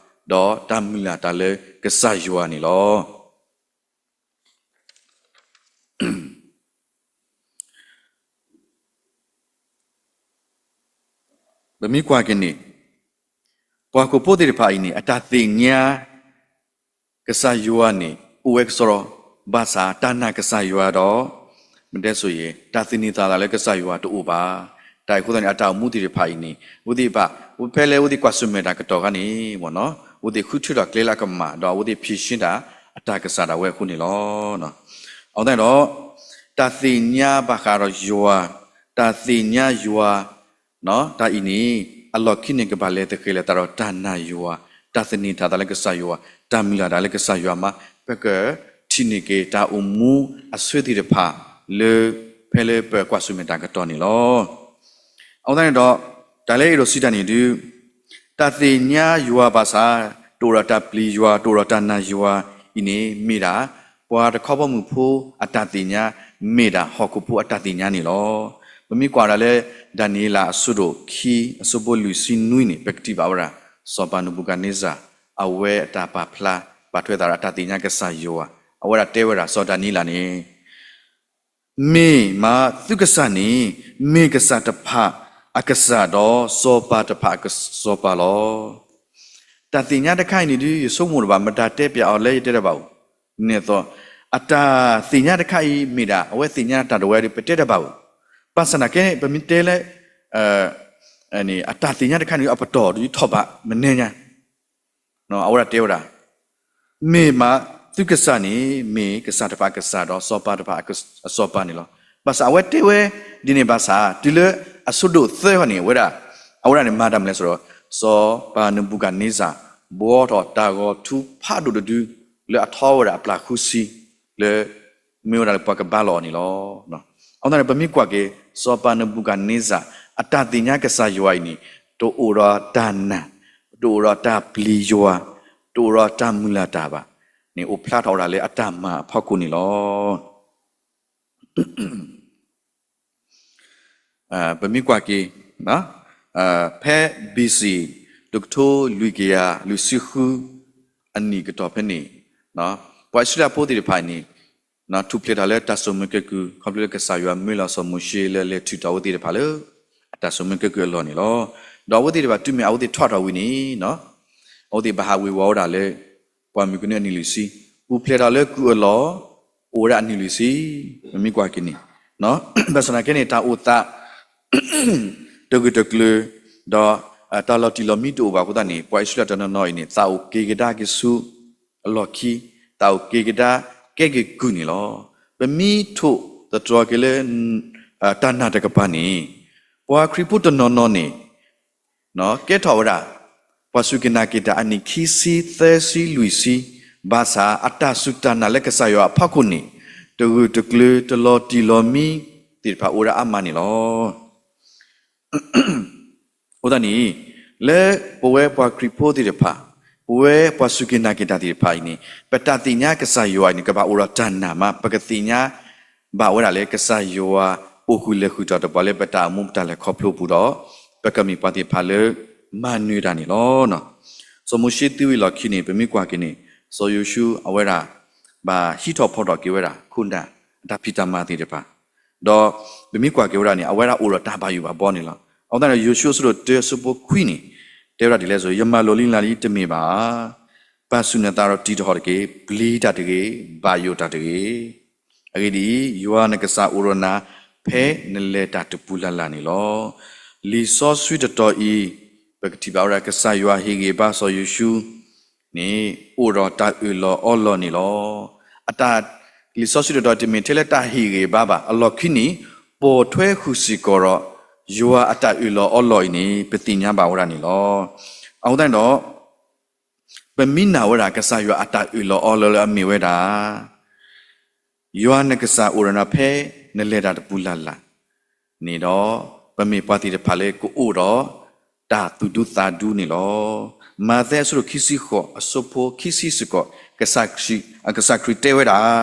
ဒီးတၢ်မုၢ်လၢ်တၢ်လၢကစၢ်ယွၤန့ၣ်လီၤ. ပမ့ၢ်ကွၢ်က့ၤန့ၣ် ပှၤဟီၣ်ခိၣ်ဖိသ့ၣ်တဖၣ်အံၤန့ၣ် အတၢ်သ့ၣ်ညါ ကစၢ်ယွၤန့ၣ် အိၣ်ဝဲကစီဒီ, ဘၣ်ဆၣ်တၢ်နာ်ကစၢ်ယွၤဒီး မ့ၢ်တဲဆိၣ်ဂ့ၤ တၢ်သန့ၤသးသးလၢကစၢ်ယွၤတအိၣ်ဘၣ်. တၢ်အံၤအဃိသတးန့ၣ် အတၢ်အိၣ်မူသ့ၣ်တဖၣ်အံၤန့ၣ် အဝဲသ့ၣ်တဖၣ် ဖဲလၢအဝဲသ့ၣ်ကွၢ်ဆၢၣ်မဲာ်တၢ်ကတီၢ်အခါန့ၣ် အဝဲသ့ၣ်ဃုထၢထီၣ်ကျဲလၢအကမၣ် ဒီးအဝဲသ့ၣ်ဖံးဆှ့တၢ်အတၢ်ကစၢ်ဒၣ်ဝဲအဃိန့ၣ်လီၤ. အဃိသတးဒီး တၢ်သ့ၣ်ညါဘၣ်ဃးဒီးယွၤ, တၢ်သ့ၣ်ညါယွၤ တၢ်အံၤန့ၣ် အလီၢ်ခံန့ၣ်ကဘၣ်လဲၤသဃဲၤလိာ်သးဒီးတၢ်နာ်ယွၤ, တၢ်သန့ၤသးသးလၢကစၢ်ယွၤ, တၢ်မုၢ်လၢ်တၢ်လၢကစၢ်ယွၤမး ပကထံၣ်န့ၢ်က့ၤတၢ်အိၣ်မူအဆၢသ့ၣ်တဖၣ်လၢ ဖဲလၢပကွၢ်ဆၢၣ်မဲာ်တၢ်ကတီၢ်န့ၣ်လီၤ. အဃိသတးန့ၣ်ဒီး တၢ်လၢအဲၣ်ဒိးစံးတၢ်န့ၣ်ဒုး တၢ်သ့ၣ်ညါယွၤဘၣ်ဆၣ် တအိၣ်ဒီးတၢ်ပျံၤယွၤ တအိၣ်ဒီးတၢ်နာ်ယွၤအံၤန့ၣ် မ့ၢ်ဒၣ် ပှၤတခီဘီမုၢ်ဖိအတၢ်သ့ၣ်ညါ မ့ၢ်ဒၣ်ဟီၣ်ခိၣ်ဖိအတၢ်သ့ၣ်ညါန့ၣ်လီၤ. ပမ့ၢ်ကွၢ်ဒၣ်လၢ ဒၤနံးယ့လးအဆၢဒိၣ်ခံ အဆၢဖိလွံၢ်ဆံနွံန့ၣ် ပကထံၣ်ဘၣ်ဝဲဒၣ် စီၤပၤနဘူၤခၣ်န့စၢ် အဝဲအတၢ်ပာ်ဖျါ ပာ်ထွဲသးဒီးအတၢ်သ့ၣ်ညါကစၢ်ယွၤ, အဝဲဒၣ်တဲဝဲဒၣ် စီၤဒၤနံးယ့လးန့ၣ် မ့ၢ်မးသုကစၢ်န့ၣ် မ့ၢ်ကစၢ်တဖၣ်အကစၢ်ဒီး စီၤပၤတဖၣ်အစီၤပၤလီၤ. တၢ်သ့ၣ်ညါတခါအံၤန့ၣ်ဒုး ယဆိကမိၣ်တဘၣ် မတၤတဲပျးအီၤလၢယတဲတဘၣ်ဧိၤ, န့ၣ်အသိး အတၢ်သ့ၣ်ညါတခါအံၤမ့ၢ်ဒၣ် အဝဲသ့ၣ်ညါတၢ်ဒၣ်ဝဲဒီး ပတဲတဘၣ်ဧိၤ, ဘၣ်ဆၣ်သနာ်က့ ပမ့ၢ်တဲလၢ အတၢ်သ့ၣ်ညါတခါန့ၣ် အပတီၢ်ဒုးထီၣ်ဘးမနုၤညါ အဝဲဒၣ်တဲဝဲဒၣ် မ့ၢ်မးသုကစၢ်န့ၣ် မ့ၢ်ကစၢ်တဖၣ်အကစၢ်ဒီး စီၤပၤတဖၣ်အစီၤပၤန့ၣ်လီၤ. ဘၣ်ဆၣ်အဝဲတဲဝဲဒ်န့ၣ်ဘၣ်ဆၣ် တုၤလၢအဆၢဒိၣ်သၢခီန့ၣ် အဝဲဒၣ် အဝဲဒၣ်န့ၣ်မၤတၢ်မနုၤလဲၣ်ဆိုတော့ စီၤပၤနဘူၤခၣ်န့စၢ် ဘှီထီၣ်တၢ်ဂီၤထူဖးဒိၣ်တဒု လၢအထီဝဲဒၣ်အပျၢ်ဃုဆံ လၢ မ့ၢ်ဝဲဒၣ်လၢပှၤကဘါလီၤအီၤန့ၣ်လီၤ. အဃိသတးန့ၣ် ပမ့ၢ်ကွၢ်က့ၤ စီၤပၤနဘူၤခၣ်န့စၢ် အတၢ်သ့ၣ်ညါကစၢ်ယွၤအံၤန့ၣ် တအိၣ်ဒီးတၢ်နာ်, တအိၣ်ဒီးတၢ်ပျံၤယွၤ, တအိၣ်ဒီးတၢ်မုၢ်လၢ်တၢ်ဘၣ်န့ၣ် အိၣ်ဖျါထီၣ်ဝဲဒၣ်လၢအတၢ်မၤအဖီခိၣ်န့ၣ်လီၤ. ပမ့ၢ်ကွၢ်က့ၤ ဖဲ ဘီ စံၣ် တကထိလွံၢ်ကယၤလွံၢ်ဆံဃု အနံၣ်ကတီၢ်ဖဲန့ၣ် ပှၤအံၣ်စရ့လးဖိသ့ၣ်တဖၣ်န့ၣ် ထူၣ်ဖျဲးထီၣ်လၢတၢ်စိာ်မူကဲကုၢ် ခီဖျိလၢကစၢ်ယွၤမၢလီၤစီၤမိၤၡ့လၢလဲၤထုးထီၣ်အဝဲသ့ၣ်တဖၣ်လၢ အတၢ်စိာ်မူကဲကုၢ်အလီၢ်န့ၣ်လီၤ. ဒီးအဝဲသ့ၣ်တဖၣ်တုၤမ့ၢ်အဝဲသ့ၣ်ထီၣ်ထီၣ်ဝံၤန့ၣ် အဝဲသ့ၣ်ဘၣ်ဟးဝ့ၤဝီၤဝဲဒၣ်လၢ ပှၢ်မုၢ်ကနၢအနံၣ်လွံၢ်ဆံ, ပူၤဖျဲးထီၣ်လၢကုၢ်အလီၢ် အိၣ်ဝဲဒၣ်အနံၣ်လွံၢ်ဆံ, ပမ့ၢ်ကွၢ်က့ၤန့ၣ် ဘၣ်ဆၣ်သနာ်က့န့ၣ် တၢ်အိၣ်သး တဂၢၢ်တကျၢၤ ဒီး တၢ်လီၤတံၢ်လီၤမံတအိၣ်ဘၣ်အဃိသတးန့ၣ် ပှၤအံၣ်စရ့လးတနီၤနီၤအံၤန့ၣ် သးအိၣ်က့ၤကဒါက့ၤဆူ အလီၢ်ခံ, သးအိၣ်က့ၤကဒါကဲက့ၤကုၢ်န့ၣ်လီၤ. ပမ့ၢ်ထိၣ်သတြီၤက့ၤလၢ တၢ်နာ်တကပၤန့ၣ် ပှၤခရံာ်ဖိတနီၤနီၤန့ၣ် ကဲထီၣ်ဝဲဒၣ် ပှၤစူၢ်က့ၤနာ်က့ၤတၢ်အနံၣ်ခံဆံ သၢဆံ လွံၢ်ဆံ, ဘၣ်ဆၣ်အတၢ်စူၢ်တၢ်နာ်လၢကစၢ်ယွၤအဖီခိၣ်န့ၣ် တဂၢၢ်တကျၢၤ တလီၤတံၢ်လီၤမံသ့ၣ်တဖၣ်အိၣ်ဝဲဒၣ်အါမးန့ၣ်လီၤ. အဃိသတးန့ၣ် လၢပဝဲပှၤခရံာ်ဖိသ့ၣ်တဖၣ်, ပဝဲပှၤစူၢ်က့ၤနာ်က့ၤတၢ်သ့ၣ်တဖၣ်အံၤန့ၣ် ပတၢ်သ့ၣ်ညါကစၢ်ယွၤအံၤန့ၣ် ကဘၣ်အိၣ်ဒီးတၢ်နာ်မး ပကသ့ၣ်ညါ ဘၣ်ဝဲဒၣ်လၢကစၢ်ယွၤအိၣ်ဃုာ်လဲၤဃုာ်ဒီးတပှၤလၢပတၢ်အိၣ်မူပတၢ်လဲၤခီဖျိပူၤဒီး ပကမ့ၢ်ပှၤသ့ၣ်တဖၣ်လၢ မၤနၢၤတၢ်န့ၣ်လီၤ. စီၤမိၤၡ့သံဝံၤအလီၢ်ခံန့ၣ် ပမ့ၢ်ကွၢ်က့ၤန့ၣ် စီၤယိၤၡူ အဝဲဒၣ် ဘၣ်ဟံးထီၣ်ဖီထီၣ်က့ၤဝဲဒၣ် ခိၣ်နၢ် အတၢ်ဖံးတၢ်မၤသ့ၣ်တဖၣ်, ဒီးပမ့ၢ်ကွၢ်က့ၤဝဲဒၣ်န့ၣ် အဝဲဒၣ်အိၣ်ဒီးတၢ်ဘၣ်ယိၣ်ဘၣ်ဘှီန့ၣ်လီၤ. အဃိသတးန့ၣ် ယိၤၡူအဆၢဒိၣ်တၢ အဆၢဖိခွံန့ၣ် တဲဝဲဒၣ်ဒ်လဲၣ်ဆိ, ယမၤလိာ်လံလၢ်လံတမ့ၢ်ဘၣ်ဧါ. ပာ်ဆူၣ်နသးဒီးတံၤတဟီၣ်တက့ၢ်. ပျံၤတၢ်တဂ့ၤ, ဘၣ်ယိၣ်တၢ်တဂ့ၤ. အဂ့ၢ်ဒ်အံၤ, ယွၤနကစၢ်အိၣ်ဒီးနၤ ဖဲနလဲၤတၢ်တပူၤလၢ်လၢ်န့ၣ်လီၤ. လံာ်စီဆှံတတီၤအံၤ, ပကထံၣ်ဘၣ်ဝဲဒၣ် ကစၢ်ယွၤဟ့ၣ်ဂံၢ်ဘါစီၤယိၤၡူ န့ၣ် အိၣ်ဒီးတၢ်အၢၣ်လီၤအီလီၤန့ၣ်လီၤ. အတၢ်, လံာ်စီဆှံတတီၤတမ့ၢ်ထဲလၢတၢ်ဟ့ၣ်ဂံၢ်ဘါဘၣ်. အလီၢ်ခံန့ၣ် ပိာ်ထွဲဃုာ်စ့ၢ်ကီးဒီး ယွၤအတၢ်အၢၣ်လီၤအီလီၤအံၤန့ၣ် ပသ့ၣ်ညါဘၣ်ဝဲဒၣ်န့ၣ်လီၤ. အဃိသတးန့ၣ်ဒီး ပမ့ၢ်နာ်ဝဲဒၣ် ကစၢ်ယွၤအတၢ်အၢၣ်လီၤအီလီၤလၢအမ့ၢ်ဝဲဒၣ် ယွၤနကစၢ်အိၣ်ဒီးနၤ ဖဲနလဲၤတၢ်တပူၤလၢ်လၢ်န့ၣ်ဒီး, ပမ့ၢ်ပှၤသ့ၣ်တဖၣ်လၢကအိၣ်ဒီးတၢ်သူၣ်ဒူသးဒူန့ၣ်လီၤ. မးသဲအဆၢဒိၣ်ခံဆံဃိး အဆၢဖိခံဆံစ့ၢ်ကီး, ကစၢ်ခရံာ်တဲဝဲဒၣ်,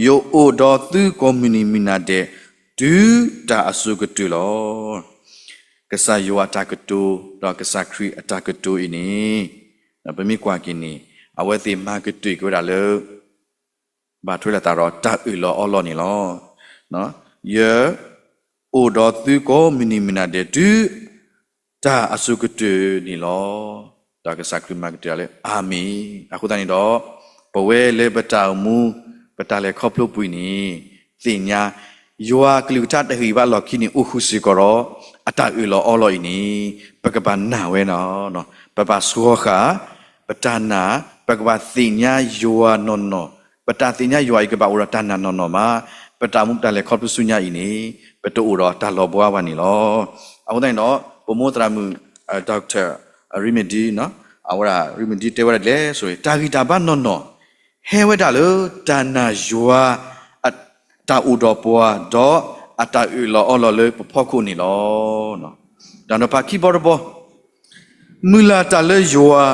ယအိၣ်ဒီးသုကိးမုၢ်နံၤမုၢ်နၤဒဲး တုၤတၢ်အစိၤကတၢၢ်လီၤ. ကစၢ်ယွၤအတၢ်ကတိၤ ဒီးကစၢ်ခရံာ်အတၢ်ကတိၤအံၤန့ၣ်, ပမ့ၢ်ကွၢ်က့ၤန့ၣ်, အဝဲသ့ၣ်မၤကတၢၢ်က့ၤဝဲဒၣ်လၢ ဘၣ်ထွဲလိာ်သးဒီးတၢ်အၢၣ်လီၤအီလီၤန့ၣ်လီၤ. ယအိၣ်ဒီးသုကိးမုၢ်နံၤမုၢ်နၤဒဲး တုၤတၢ်အစိၤကတၢၢ်န့ၣ်လီၤ. ဒီးကစၢ်ခရံာ်မၤကတၢၢ်လၢ အၤမ့ၣ်. အဃိသတးန့ၣ်ဒီး, ပဝဲလၢပတၢ်အိၣ်မူ ပတၢ်လဲၤခီဖျိပူၤအံၤန့ၣ်, သ့ၣ်ညါ ယွၤကလုၢ်ကထါတၢ်ဟ့ၣ်ဂံၢ်ဘါအလီၢ်ခံန့ၣ် အိၣ်ဃုာ်စ့ၢ်ကီးဒီး အတၢ်အၢၣ်လီၤအီလီၤအံၤန့ၣ်, ပကဘၣ်နာ်ဝဲလီၤ. ပဘၣ်ဆှီဃာ် ပတၢ်နာ်, ပကဘၣ်သ့ၣ်ညါယွၤနီၢ်နီၢ်, ပတၢ်သ့ၣ်ညါယွၤအံၤကဘၣ်အိၣ်ဒီးတၢ်နာ်နီၢ်နီၢ်မး, ပတၢ်အိၣ်မူပတၢ်လဲၤခီဖျိဆူညါအံၤန့ၣ်, ပတအိၣ်ဒီးတၢ်လီၤဘှါဘၣ်န့ၣ်လီၤ. အဃိသတးန့ၣ်ဒီး, ပမိၢ်သရၣ်မုၣ် doctor Remedy, အဝဲဒၣ် Remedy တဲဝဲဒၣ်ဒ်လဲၣ်ဆိ, တၢ်ဂံၢ်တၢ်ဘါနီၢ်နီၢ် ဟဲဝဲဒၣ်လၢတၢ်နာ်ယွၤ တၢ်အိၣ်ဒီးပှၤ ဒီးအတၢ်အၢၣ်လီၤအီလီၤလၢပဖီခိၣ်န့ၣ်လီၤ. တၢ်နီၤဖးခံဘီတဘီ, မုၢ်လၢ်တၢ်လၢယွၤ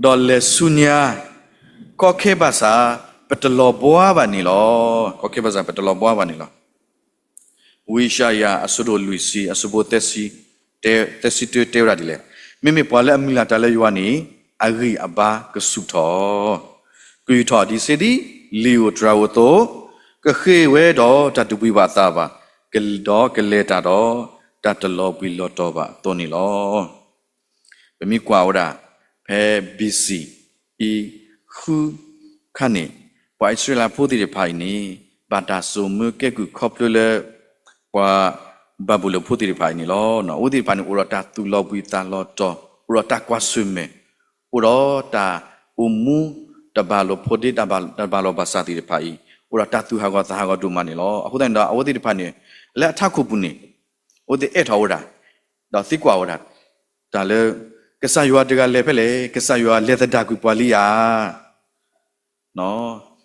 ဒီးလဲၤဆူညါ ခီခဲဘၣ်ဆၣ် ပတလီၤဘှါဘၣ်န့ၣ်လီၤ. ခီခဲဘၣ်ဆၣ်ပတလီၤဘှါဘၣ်န့ၣ်လီၤ. ဝံယၡါယၤအဆၢဒိၣ်လွံၢ်ဆံ အဆၢဖိသၢဆံ, သၢဆံတၢတဲဝဲဒၣ်ဒ်လဲၣ်, မ့မ့ၢ်ပှၤလၢအမုၢ်လၢ်တၢ်လၢယွၤန့ၣ် အဂံၢ်အဘါကဆူၣ်ထီၣ်, ကယူာ်ထီၣ်ဒ်စ့ဒ်လံာ်ဧိၤတြၤဧိၤအသိး, ကဃ့ၢ်ဝဲဒီးတၢ်တဘှံးဘၣ်အသးဘၣ်, ဒီးကလဲၤတၢ်ဒီးတၢ်တလီၤဘှံးလီၤတီၤဘၣ်အသိးန့ၣ်လီၤ. ပမ့ၢ်ကွၢ်ဝဲဒၣ် ဖဲ ဘီၣ်စံၣ် အံၤ ဃုခါန့ၣ်, ပှၤအံၣ်စရ့လးဖိသ့ၣ်တဖၣ်အံၤန့ၣ် ဘၣ်တၢ်စိာ်မၢကဲကုၢ်ခီဖျိလၢ ပှၤဘၤဘူလိၣ်ဖိသ့ၣ်တဖၣ်အံၤန့ၣ်လီၤ. အဝဲသ့ၣ်တဖၣ်န့ၣ် အိၣ်ဒီးတၢ်သူၣ်လီၤဘှံးသးလီၤတီၤ, အိၣ်ဒီးတၢ်ကွၢ်ဆၢၣ်မဲာ်, အိၣ်ဒီးတၢ်အိၣ်မူတဘၣ်လိာ်ဖိးဒ့ တဘၣ်လိာ်ဘၣ်ဆၣ်သ့ၣ်တဖၣ်အံၤ, အိၣ်ဒီးတၢ်သူၣ်ဟးဂီၤသးဟးဂီၤဒိၣ်မးန့ၣ်လီၤ. အဃိသတးန့ၣ်ဒီး အဝဲသ့ၣ်တဖၣ်န့ၣ် လၢအထးခိၣ်ပူၤန့ၣ် အဝဲသ့ၣ်အဲၣ်ထီၣ်ဝဲဒၣ်, ဒီးသံကွၢ်ဝဲဒၣ်, တၢ်လၢ ကစၢ်ယွၤတဂၤလဲၤဖဲလဲၣ်, ကစၢ်ယွၤလဲၤသဒၣ်ကွံာ်ပှၤလံဧါ.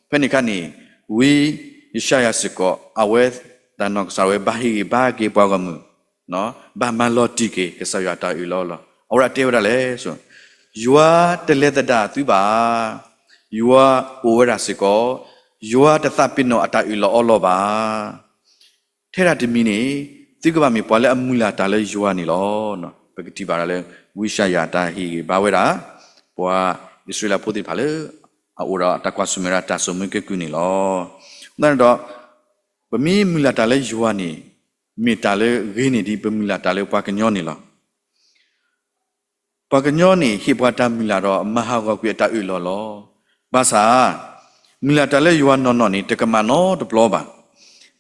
ဖဲန့ၣ်အခါန့ၣ် ဝံယၡါယၤစ့ၢ်ကီး အဝဲတၢ်နီၢ်ကစၢ်ဝဲဘၣ်ဟ့ၣ်ဂံၢ်ဘါက့ၤပှၤဂီၢ်မုၢ်, ဘၣ်မၤလီၤတံၢ်က့ၤ ကစၢ်ယွၤတၢ်အၢၣ်လီၤလီၤ. အဝဲဒၣ်တဲဝဲဒၣ်လဲၣ်ဆိ, ယွၤတလဲၤသဒၣ်သုဘၣ်, ယွၤအိၣ်ဝဲဒၣ်စ့ၢ်ကီး, ယွၤတသးပ့ၤနီၣ်အတၢ်အၢၣ်လီၤအီလီၤဘၣ်. ထဲဒၣ်တမံၤန့ၣ် သုကဘၣ်မ့ၢ်ပှၤလၢအမုၢ်လၢ်တၢ်လၢယွၤန့ၣ်လီၤ. ပကထံၣ်ဘၣ်ဒၣ်လၢ ဝံယၡါယၤတၢ်ဟ့ၣ်ဂံၢ်ဘါဝဲဒၣ် ပှၤအံၣ်စရ့လးဖိသ့ၣ်တဖၣ်လၢ အအိၣ်ဒီးတၢ်ကွၢ်ဆၢၣ်မဲာ်ဒီးတၢ်စိာ်မၢကဲကုၢ်န့ၣ်လီၤ. အဃိသတးန့ၣ်ဒီး ပမ့ၢ်မုၢ်လၢ်တၢ်လၢယွၤန့ၣ် မ့ၢ်တၢ်လၢဂ့ၤန့ၢ်ဒံးပမုၢ်လၢ်တၢ်လၢပှၤကညီန့ၣ်လီၤ. ပှၤကညီန့ၣ် ဟ့ၣ်ပှၤတၢ်မုၢ်လၢ်ဒီးမၤဟးဂီၤကွံာ်အတၢ်အၢၣ်လီၤလီၤ. ဘၣ်ဆၣ် မုၢ်လၢ်တၢ်လၢယွၤနီၢ်နီၢ်န့ၣ် တကမၣ်နီတဘျီဘၣ်.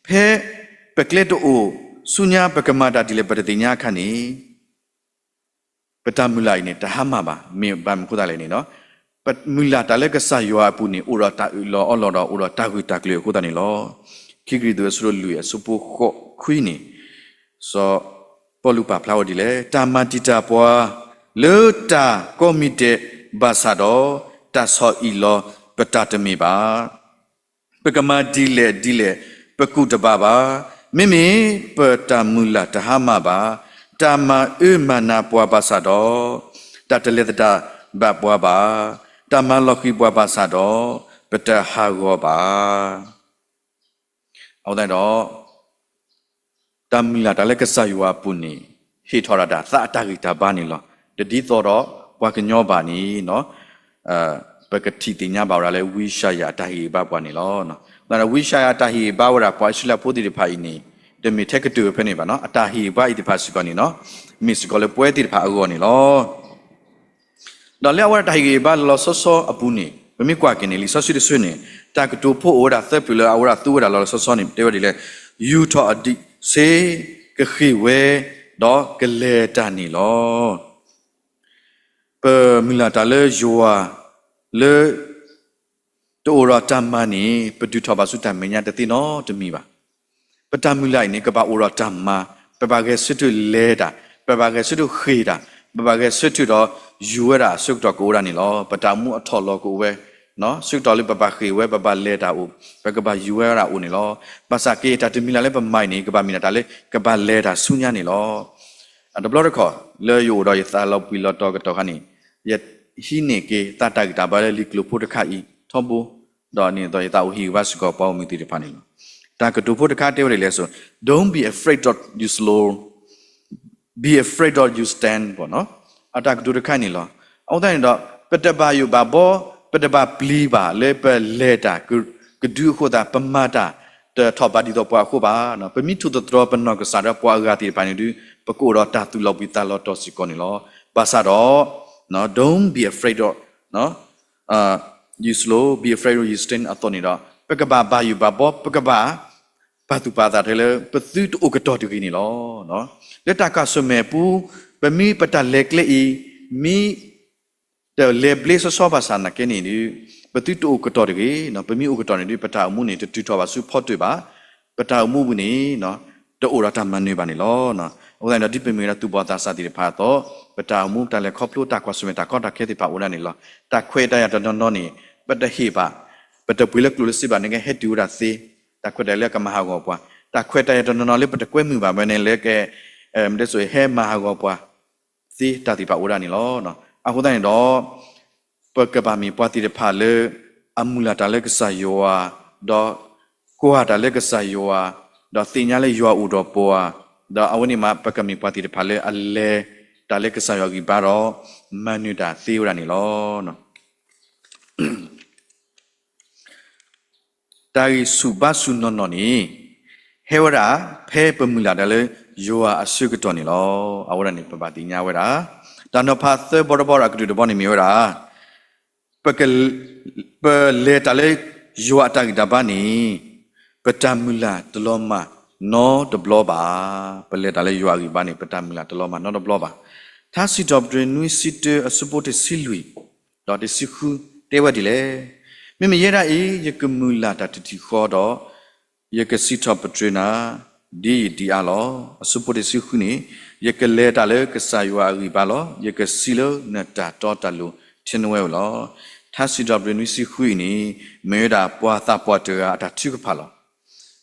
ဖဲပကျဲတအိၣ်ဆူညါ ပကမၤတၢ်ဒ်လဲၣ် ပတသ့ၣ်ညါအခါန့ၣ် ပတၢ်မုၢ်လၢ်အံၤန့ၣ် တဟါမၢ်ဘၣ်. မ့ၢ်ဘၣ်မနုၤအဃိသတးလဲၣ်န့ၣ်ဒီး ပမုၢ်လၢ်တၢ်လၢကစၢ်ယွၤအပူၤန့ၣ် အိၣ်ဒီးတၢ်အၢၣ်လီၤအီလီၤဒီး အိၣ်ဒီးတၢ်ဂၢၢ်တၢ်ကျၢၤအဃိသတးန့ၣ်လီၤ. ခံကရံၣ်သူး အဆၢဒိၣ်လွံၢ် အဆၢဖိဃိးခွံန့ၣ် စီၤပီလူးပာ်ဖျါဝဲဒ်လဲၣ်, တၢ်မၤတံာ်တာ်ပှၤ လၢတၢ်ကိးမံၤဒဲးဘၣ်ဆၣ်ဒီး တၢ်ဆီၣ်အံၣ်လီၤပတၢ်တမ့ၢ်ဘၣ်. ပကမၤဒ်လဲၣ်ဒ်လဲၣ် ပကူၣ်တဘၣ်ဘၣ်. မ့မ့ၢ်ပတၢ်မုၢ်လၢ်တဟါမၢ်ဘၣ်. တၢ်မၤအၢမၤနးပှၤဘၣ်ဆၣ်ဒီး တၢ်တလဲၤသဒၣ်ဘၣ်ပှၤဘၣ်. တၢ်မၤလီၤဃံၤပှၤဘၣ်ဆၣ်ဒီး ပတဟးဂီၤဘၣ်. အဃိသတးဒီး တၢ်မုၢ်လၢ်တၢ်လၢကစၢ်ယွၤအပူၤန့ၣ် ဟ့ၣ်ထီၣ်ဒၣ်တၢ်သးအတၢ်ဂံၢ်တၢ်ဘါန့ၣ်လီၤ. တဒ်သိးဒီးပှၤကညီဘၣ်န့ၣ် ပကထံၣ်သ့ၣ်ညါဘၣ်ဝဲဒၣ်လၢဝံယၡါယၤအတၢ်ဟ့ၣ်ဂံၢ်ဘါပှၤန့ၣ်လီၤ. ဝံယၡါယၤအတၢ်ဟ့ၣ်ဂံၢ်ဘါဝဲဒၣ်ပှၤအံၣ်စရ့လးဖိသ့ၣ်တဖၣ်အံၤန့ၣ် တမ့ၢ်ထဲကတၢၢ်ဖဲန့ၣ်ဘၣ်နီၤ. အတၢ်ဟ့ၣ်ဂံၢ်ဘါအံၤသ့ၣ်တဖၣ်စ့ၢ်ကီးန့ၣ် မ့ၢ်စ့ၢ်ကီးလၢပဝဲသ့ၣ်တဖၣ်အဂီၢ်န့ၣ်လီၤ. ဒီးလၢအဝဲဒၣ်တၢ်ဟ့ၣ်ဂံၢ်ဟ့ၣ်ဘါလီၤလီၤဆီဆီအပူၤန့ၣ် ပမ့ၢ်ကွၢ်က့ၤန့ၣ် လံာ်စီဆှံတဆၢန့ၣ် တၢ်ကတိၤဖိအိၣ်ဝဲဒၣ်သၢဖျၢၣ်လၢအဝဲဒၣ်သူဝဲဒၣ်လီၤလီၤဆီဆီန့ၣ် တဲဝဲဒ်လဲၣ်, ယူာ်ထီၣ်အဒံးဆှီ, ကဃ့ၢ်ဝဲ, ဒီးကလဲၤတၢ်န့ၣ်လီၤ. ပမုၢ်လၢ်တၢ်လၢယွၤလၢ တအိၣ်ဒီးတၢ်မၤန့ၣ် ပဒုးထီၣ်ဘၣ်ဆူတၢ်မဲာ်ညါတသ့နီတမံၤဘၣ်. ပတၢ်မုၢ်လၢ်အံၤန့ၣ် ကဘၣ်အိၣ်ဒီးတၢ်မၤ, ပဘၣ်ဂဲၤဆၢထၢၣ်လဲၤတၢ်, ပဘၣ်ဂဲၤဆၢထၢၣ်ဃ့ၢ်တၢ်, ပဘၣ်ဂဲၤဆၢထၢၣ်ဒီးယူၤဝဲဒၣ်အဆၢကတီၢ်ကအိၣ်ဒၣ်န့ၣ်လီၤ. ပတၢ်အိၣ်မူအထီၣ်လီၤကအိၣ်ဝဲ, ဆၢကတီၢ်လၢပဘၣ်ဃ့ၢ်ဝဲ ပဘၣ်လဲၤတၢ်အိၣ်, ပကဘၣ်ယူၤဝဲဒၣ်အိၣ်န့ၣ်လီၤ. ဘၣ်ဆၣ်က့ တၢ်တမံၤလၢ်လၢပမၤအံၤန့ၣ် ကဘၣ်မ့ၢ်ဒၣ်တၢ်လၢ ကဘၣ်လဲၤတၢ်ဆူညါန့ၣ်လီၤ. တဘျီတခီၣ် လၢယအိၣ်ဒီးယသးလီၤပှံၤလီၤတီၤကတီၢ်ခါန့ၣ် ယဟံးန့ၢ်က့ၤသးတၢ်ဂံၢ်တၢ်ဘါလၢလံာ်ကျိၤဖိတခါအံၤထီဘိ, ဒီးန့ၣ်သိးယသးအိၣ်ဟ့ၣ်ဂံၢ်ဘါစ့ၢ်ကီးပှၤဂီၢ်မုၢ်သ့ၣ်တဖၣ်န့ၣ်လီၤ. တၢ်ကတိၤဖိတခါတဲဝဲဒ်လဲၣ်အသိး, Don't be afraid of you slow, be afraid of you stand ပေါ့နော်. အတၢ်ကတိၤတခါန့ၣ်လီၤ. အဃိသတးန့ၣ်ဒီး ပတဘၣ်ယိၣ်ဘၣ်ဘီ, ပတဘၣ်ပျံၤဘၣ်လၢပလဲၤတၢ်ကဒုအဃိသတး ပမၤတၢ်တထီၣ်ဘးဒ်သိးပှၤအဃိဘၣ်. ပမ့ၢ်ထိၣ်သတြီၤပနီၢ်ကစၢ်ဒီးပှၤအဂၤသ့ၣ်တဖၣ်န့ၣ်ဒီး ပကအိၣ်ဒီးတၢ်သူၣ်လီၤဘှံးသးလီၤတီၤစ့ၢ်ကီးန့ၣ်လီၤ. ဘၣ်ဆၣ်ဒီး don't be afraid of you slow, be afraid of you stand အသိးန့ၣ်ဒီး ပကဘၣ်ဘၣ်ယိၣ်ဘၣ်ဘီ, ပကဘၣ်ပာ်သူၣ်ပာ်သးထဲလၢ ပသုတအိၣ်ကတီၢ်တဂ့ၤန့ၣ်လီၤ. လၢတၢ်ကွၢ်ဆၢၣ်မဲာ်အပူၤ ပမ့ၢ်ပတၢ်လဲၤကျဲအံၤ မ့ၢ်တလဲၤဘျ့ဆီဆီဘၣ်ဆၣ်နာ်က့န့ၣ်ဒီး ပသုတအိၣ်ကတီၢ်တဂ့ၤ. ပမ့ၢ်အိၣ်ကတီၢ်န့ၣ်ဒီး ပတၢ်အိၣ်မူန့ၣ် တတုၤထီၣ်ဘၣ်ဆူဖီတၢၣ်ဘၣ်. ပတၢ်အိၣ်မူပူၤန့ၣ် တအိၣ်ဒီးတၢ်မၤနၢၤဘၣ်န့ၣ်လီၤ. အဃိသတးန့ၣ်ဒီး ဒ်ပမ့ၢ်ဝဲဒၣ်သူၣ်ဘီၣ်သးစၢ်သ့ၣ်တဖၣ်အသိး ပတၢ်အိၣ်မူ ပတၢ်လဲၤခီဖျိတၢ်ကွၢ်ဆၢၣ်မဲာ်တၢ်ကီတၢ်ခဲသ့ၣ်တဖၣ်အိၣ်ဒၣ်န့ၣ်လီၤ. တၢ်ခွဲးတၢ်ယာ်တနီၤနီၤန့ၣ် ပတဟ့ၣ်ဘၣ်, ပတပှ့ၤလၢကျိၣ်လၢစ့ဘၣ်န့ၣ် ကဟဲတုၤဝဲဒၣ်သ့, တၢ်ခွဲးတၢ်ယာ်လၢကမၤဟးဂီၤပှၤ, တၢ်ခွဲးတၢ်ယာ်တနီၤနီၤလၢပတကွဲမုာ်ဘၣ်ဝဲန့ၣ် လၢက မ့ၢ်တဲစိၤ ဟဲမၤဟးဂီၤပှၤသ့တၢ်သ့ၣ်တဖၣ်အိၣ်ဒၣ်န့ၣ်လီၤ. အဃိသတးန့ၣ်ဒီး ပကဘၣ်မ့ၢ်ပှၤသ့ၣ်တဖၣ်လၢ အမုၢ်လၢ်တၢ်လၢကစၢ်ယွၤ, ဒီးကွၢ်တၢ်လၢကစၢ်ယွၤ, ဒီးသ့ၣ်ညါလၢယွၤအိၣ်ဒီးပှၤ, ဒီးအဝဲန့ၣ်မး ပကမ့ၢ်ပှၤသ့ၣ်တဖၣ်လၢအလဲၤတၢ်လၢကစၢ်ယွၤအဂံၢ်ဘါဒီး မၤနၢၤတၢ်သ့ဝဲဒၣ်န့ၣ်လီၤ. တၢ်ဂံၢ်ဆူၣ်ဘါဆူၣ်နီၢ်နီၢ်န့ၣ် ဟဲဝဲဒၣ်ဖဲပမုၢ်လၢ်တၢ်လၢယွၤအဆၢကတီၢ်န့ၣ်လီၤ. အဝဲဒၣ်န့ၣ် ပဘၣ်သ့ၣ်ညါဝဲဒၣ် တၢ်နီၤဖးသၢဘီတဘီဒီးအကတၢၢ်တဘီန့ၣ်မ့ၢ်ဝဲဒၣ် ပ ပလဲၤတၢ်လၢယွၤအတၢ်ဂံၢ်တၢ်ဘါန့ၣ် ပတၢ်မုၢ်လၢ်တလီၤမၢ်နီတဘျီဘၣ်. ပလဲၤတၢ်လၢယွၤအဂံၢ်ဘါန့ၣ် ပတၢ်မုၢ်လၢ်တလီၤမၢ်နီတဘျီဘၣ်. ထါစံးထီၣ်ပတြၢၤနွံဆံတၢအဆၢဖိတဆံလွံၢ် ဒီးတဆံဃု တဲဝဲဒ်လဲၣ်, မ့မ့ၢ်ယဲဒၣ်အံၤ ယကမုၢ်လၢ်တၢ်တထံၣ်ဃီဒီး ယကစံးထီၣ်ပတြၢၤနၤ ဒ်ယဒ်အါလီၤ. အဆၢဖိတဆံဃုန့ၣ် ယကလဲၤတၢ်လၢကစၢ်ယွၤအဂံၢ်ဘါလီၤ. ယကစံးလၢနတၢ်တီတၢ်လိၤထၢနုာ်ဝဲလီၤ. ထါစံးထီၣ်ပတြၢၤနွံဆံဃုအံၤန့ၣ် မ့ၢ်ဝဲဒၣ်ပှၤသးပှၢ်တဂၤအတၢ်ထုကဖၣ်လီၤ.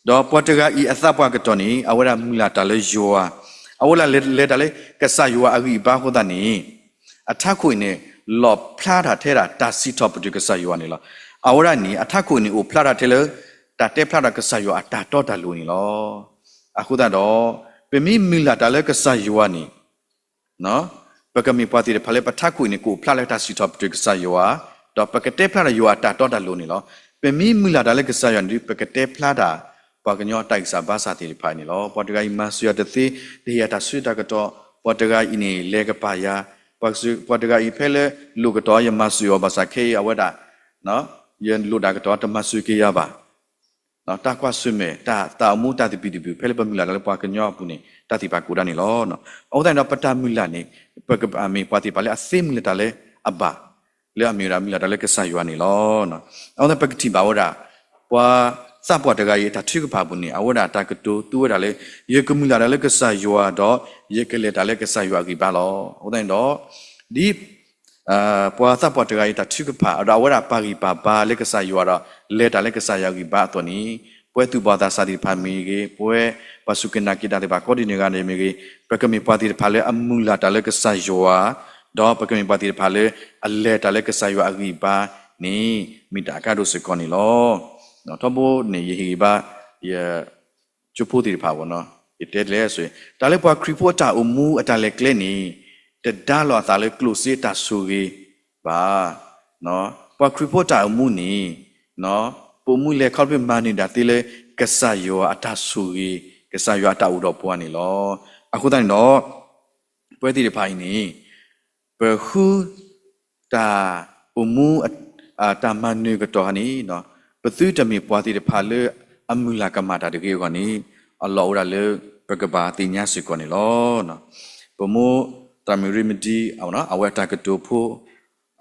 ဒီးပှၤတဂၤအံၤအသးပှၢ်ကတီၢ်န့ၣ် အဝဲဒၣ်မုၢ်လၢ်တၢ်လၢယွၤ, အဝဲဒၣ်လဲၤတၢ်လၢကစၢ်ယွၤအဂံၢ်အဘါအဃိသတးန့ၣ် အထးခိၣ်အံၤန့ၣ် လီၣ်ဖျါထီၣ်ထဲဒၣ်တၢ်စံးထီၣ်ပတြၢၤကစၢ်ယွၤန့ၣ်လီၤ. အဝဲဒၣ်န့ၣ် အထးခိၣ်အံၤန့ၣ်အိၣ်ဖျါထီၣ်ထဲလၢ တၢ်တဲဖျါထီၣ်ကစၢ်ယွၤအတၢ်တီတၢ်လိၤန့ၣ်လီၤ. အဃိသတးဒီး ပမ့ၢ်မုၢ်လၢ်တၢ်လၢကစၢ်ယွၤန့ၣ် ပကမ့ၢ်ပှၤသ့ၣ်တဖၣ်လၢပထးခိၣ်အံၤန့ၣ် ကအိၣ်ဖျါလၢတၢ်စံးထီၣ်ပတြၢၤကစၢ်ယွၤ, ဒီးပကတဲဖျါထီၣ်ယွၤအတၢ်တီတၢ်လိၤန့ၣ်လီၤ. ပမ့ၢ်မုၢ်လၢ်တၢ်လၢကစၢ်ယွၤန့ၣ်ဒီး ပကတဲဖျါတၢ် ပှၤကညီတၢ်ဂံၢ်စၢ်ဘါစၢ်သ့ၣ်တဖၣ်န့ၣ်လီၤ. ပှၤတဂၤအံၤမၤစၢၤယၤတသ့, တဟ့ၣ်ယၤတၢ်ဆၢတၢ်ကတီၢ်, ပှၤတဂၤအံၤန့ၣ် လဲၤကပာ်ယၤ, ပှၤတဂၤအံၤဖဲလၢလိၣ်ကတီၢ်ယမၤစၢၤအီၤဘၣ်ဆၣ်ခဲအံၤအဝဲဒၣ် ယလိၣ်တၢ်ကတီၢ်တမၤစၢၤက့ၤယၤဘၣ်. တၢ်ကွၢ်ဆၢၣ်မဲာ် တၢ်သးသမူတၢ်သဘံၣ်သဘုၣ် ဖဲလၢပမုၢ်လၢ်တၢ်လၢပှၤကညီအပူၤန့ၣ် တၢ်သ့ၣ်တဖၣ်ကအိၣ်ဒၣ်န့ၣ်လီၤ. အဃိသတးန့ၣ်ဒီး ပတၢ်မုၢ်လၢ်န့ၣ် ပကမ့ၢ်ပှၤသ့ၣ်တဖၣ်လၢအသ့မုၢ်လၢ်တၢ်လၢအဘၣ် လၢအမ့ၢ်ဝဲဒၣ်မုၢ်လၢ်တၢ်လၢကစၢ်ယွၤန့ၣ်လီၤ. အဃိသတး ပကထံၣ်ဘၣ်ဝဲဒၣ် ပှၤသးပှၢ်တဂၤအံၤအတၢ်ထုကဖၣ်အပူၤန့ၣ် အဝဲဒၣ်တၢ်ကတိၤသူဝဲဒၣ်လၢ ယကမုၢ်လၢ်တၢ်လၢကစၢ်ယွၤဒီး ယကလဲၤတၢ်လၢကစၢ်ယွၤအဂံၢ်ဘါလီၤ. အဃိသတးန့ၣ်ဒီး ဒ် ပှၤသးပှၢ်တဂၤအံၤတၢ်ထုကဖၣ် ဒီးအဝဲဒၣ်ပာ်ဂံၢ်ပာ်ဘါလၢကစၢ်ယွၤဒီး လဲၤတၢ်လၢကစၢ်ယွၤအဂံၢ်ဘါအသိးန့ၣ် ပဝဲသူၣ်ဘီၣ်သးစၢ်သ့ၣ်တဖၣ်မ့ၢ်ဂ့ၤ, ပဝဲပှၤစူၢ်က့ၤနာ်က့ၤတၢ်သ့ၣ်တဖၣ်ကိးဒံးနီၢ်ဂၤဒဲးမ့ၢ်ဂ့ၤ, ပကမ့ၢ်ပှၤသ့ၣ်တဖၣ်လၢအမုၢ်လၢ်တၢ်လၢကစၢ်ယွၤ, ဒီးပကမ့ၢ်ပှၤသ့ၣ်တဖၣ်လၢအလဲၤတၢ်လၢကစၢ်ယွၤအဂံၢ်ဘါန့ၣ် မ့ၢ်တၢ်အကါဒိၣ်စ့ၢ်ကီးန့ၣ်လီၤ. ထီဘိန့ၣ် ယဟ့ၣ်ဂံၢ်ဘါ ယ ကၠိဖိသ့ၣ်တဖၣ်အဂီၢ် ယတဲဒ်လဲၣ်, တၢ်လၢပှၤခရံာ်ဖိအတၢ်အိၣ်မူအတၢ်လဲၤကျဲန့ၣ် တဒါလီၤအသးလၢကျိၣ်စ့အတၢ်ဆိၣ်ဂ့ၤဘၣ်. ပှၤခရံာ်ဖိတၢ်အိၣ်မူန့ၣ် ပအိၣ်မူလဲၤခီဖျိမၤနၢၤဒၣ်သ့လၢ ကစၢ်ယွၤအတၢ်ဆိၣ်ဂ့ၤ, ကစၢ်ယွၤအတၢ်အိၣ်ဒီးပှၤန့ၣ်လီၤ. အဃိသတးန့ၣ်ဒီး ပဝဲသ့ၣ်တဖၣ်အံၤန့ၣ် ပဃု တၢ်အိၣ်မူ တၢ်မၤနၢၤကတီၢ်န့ၣ် ပသုတမ့ၢ်ပှၤသ့ၣ်တဖၣ်လၢအမုၢ်လၢ်ကမၣ်တၢ်တဂ့ၤအဂီၢ်န့ၣ် အလီၢ်အိၣ်ဝဲဒၣ်လၢပကဘၣ်သ့ၣ်ညါစ့ၢ်ကီးန့ၣ်လီၤ. ပမိၢ်သရၣ်မုၣ်ရ့မတံ အဝဲအတၢ်ကတိၤဖိ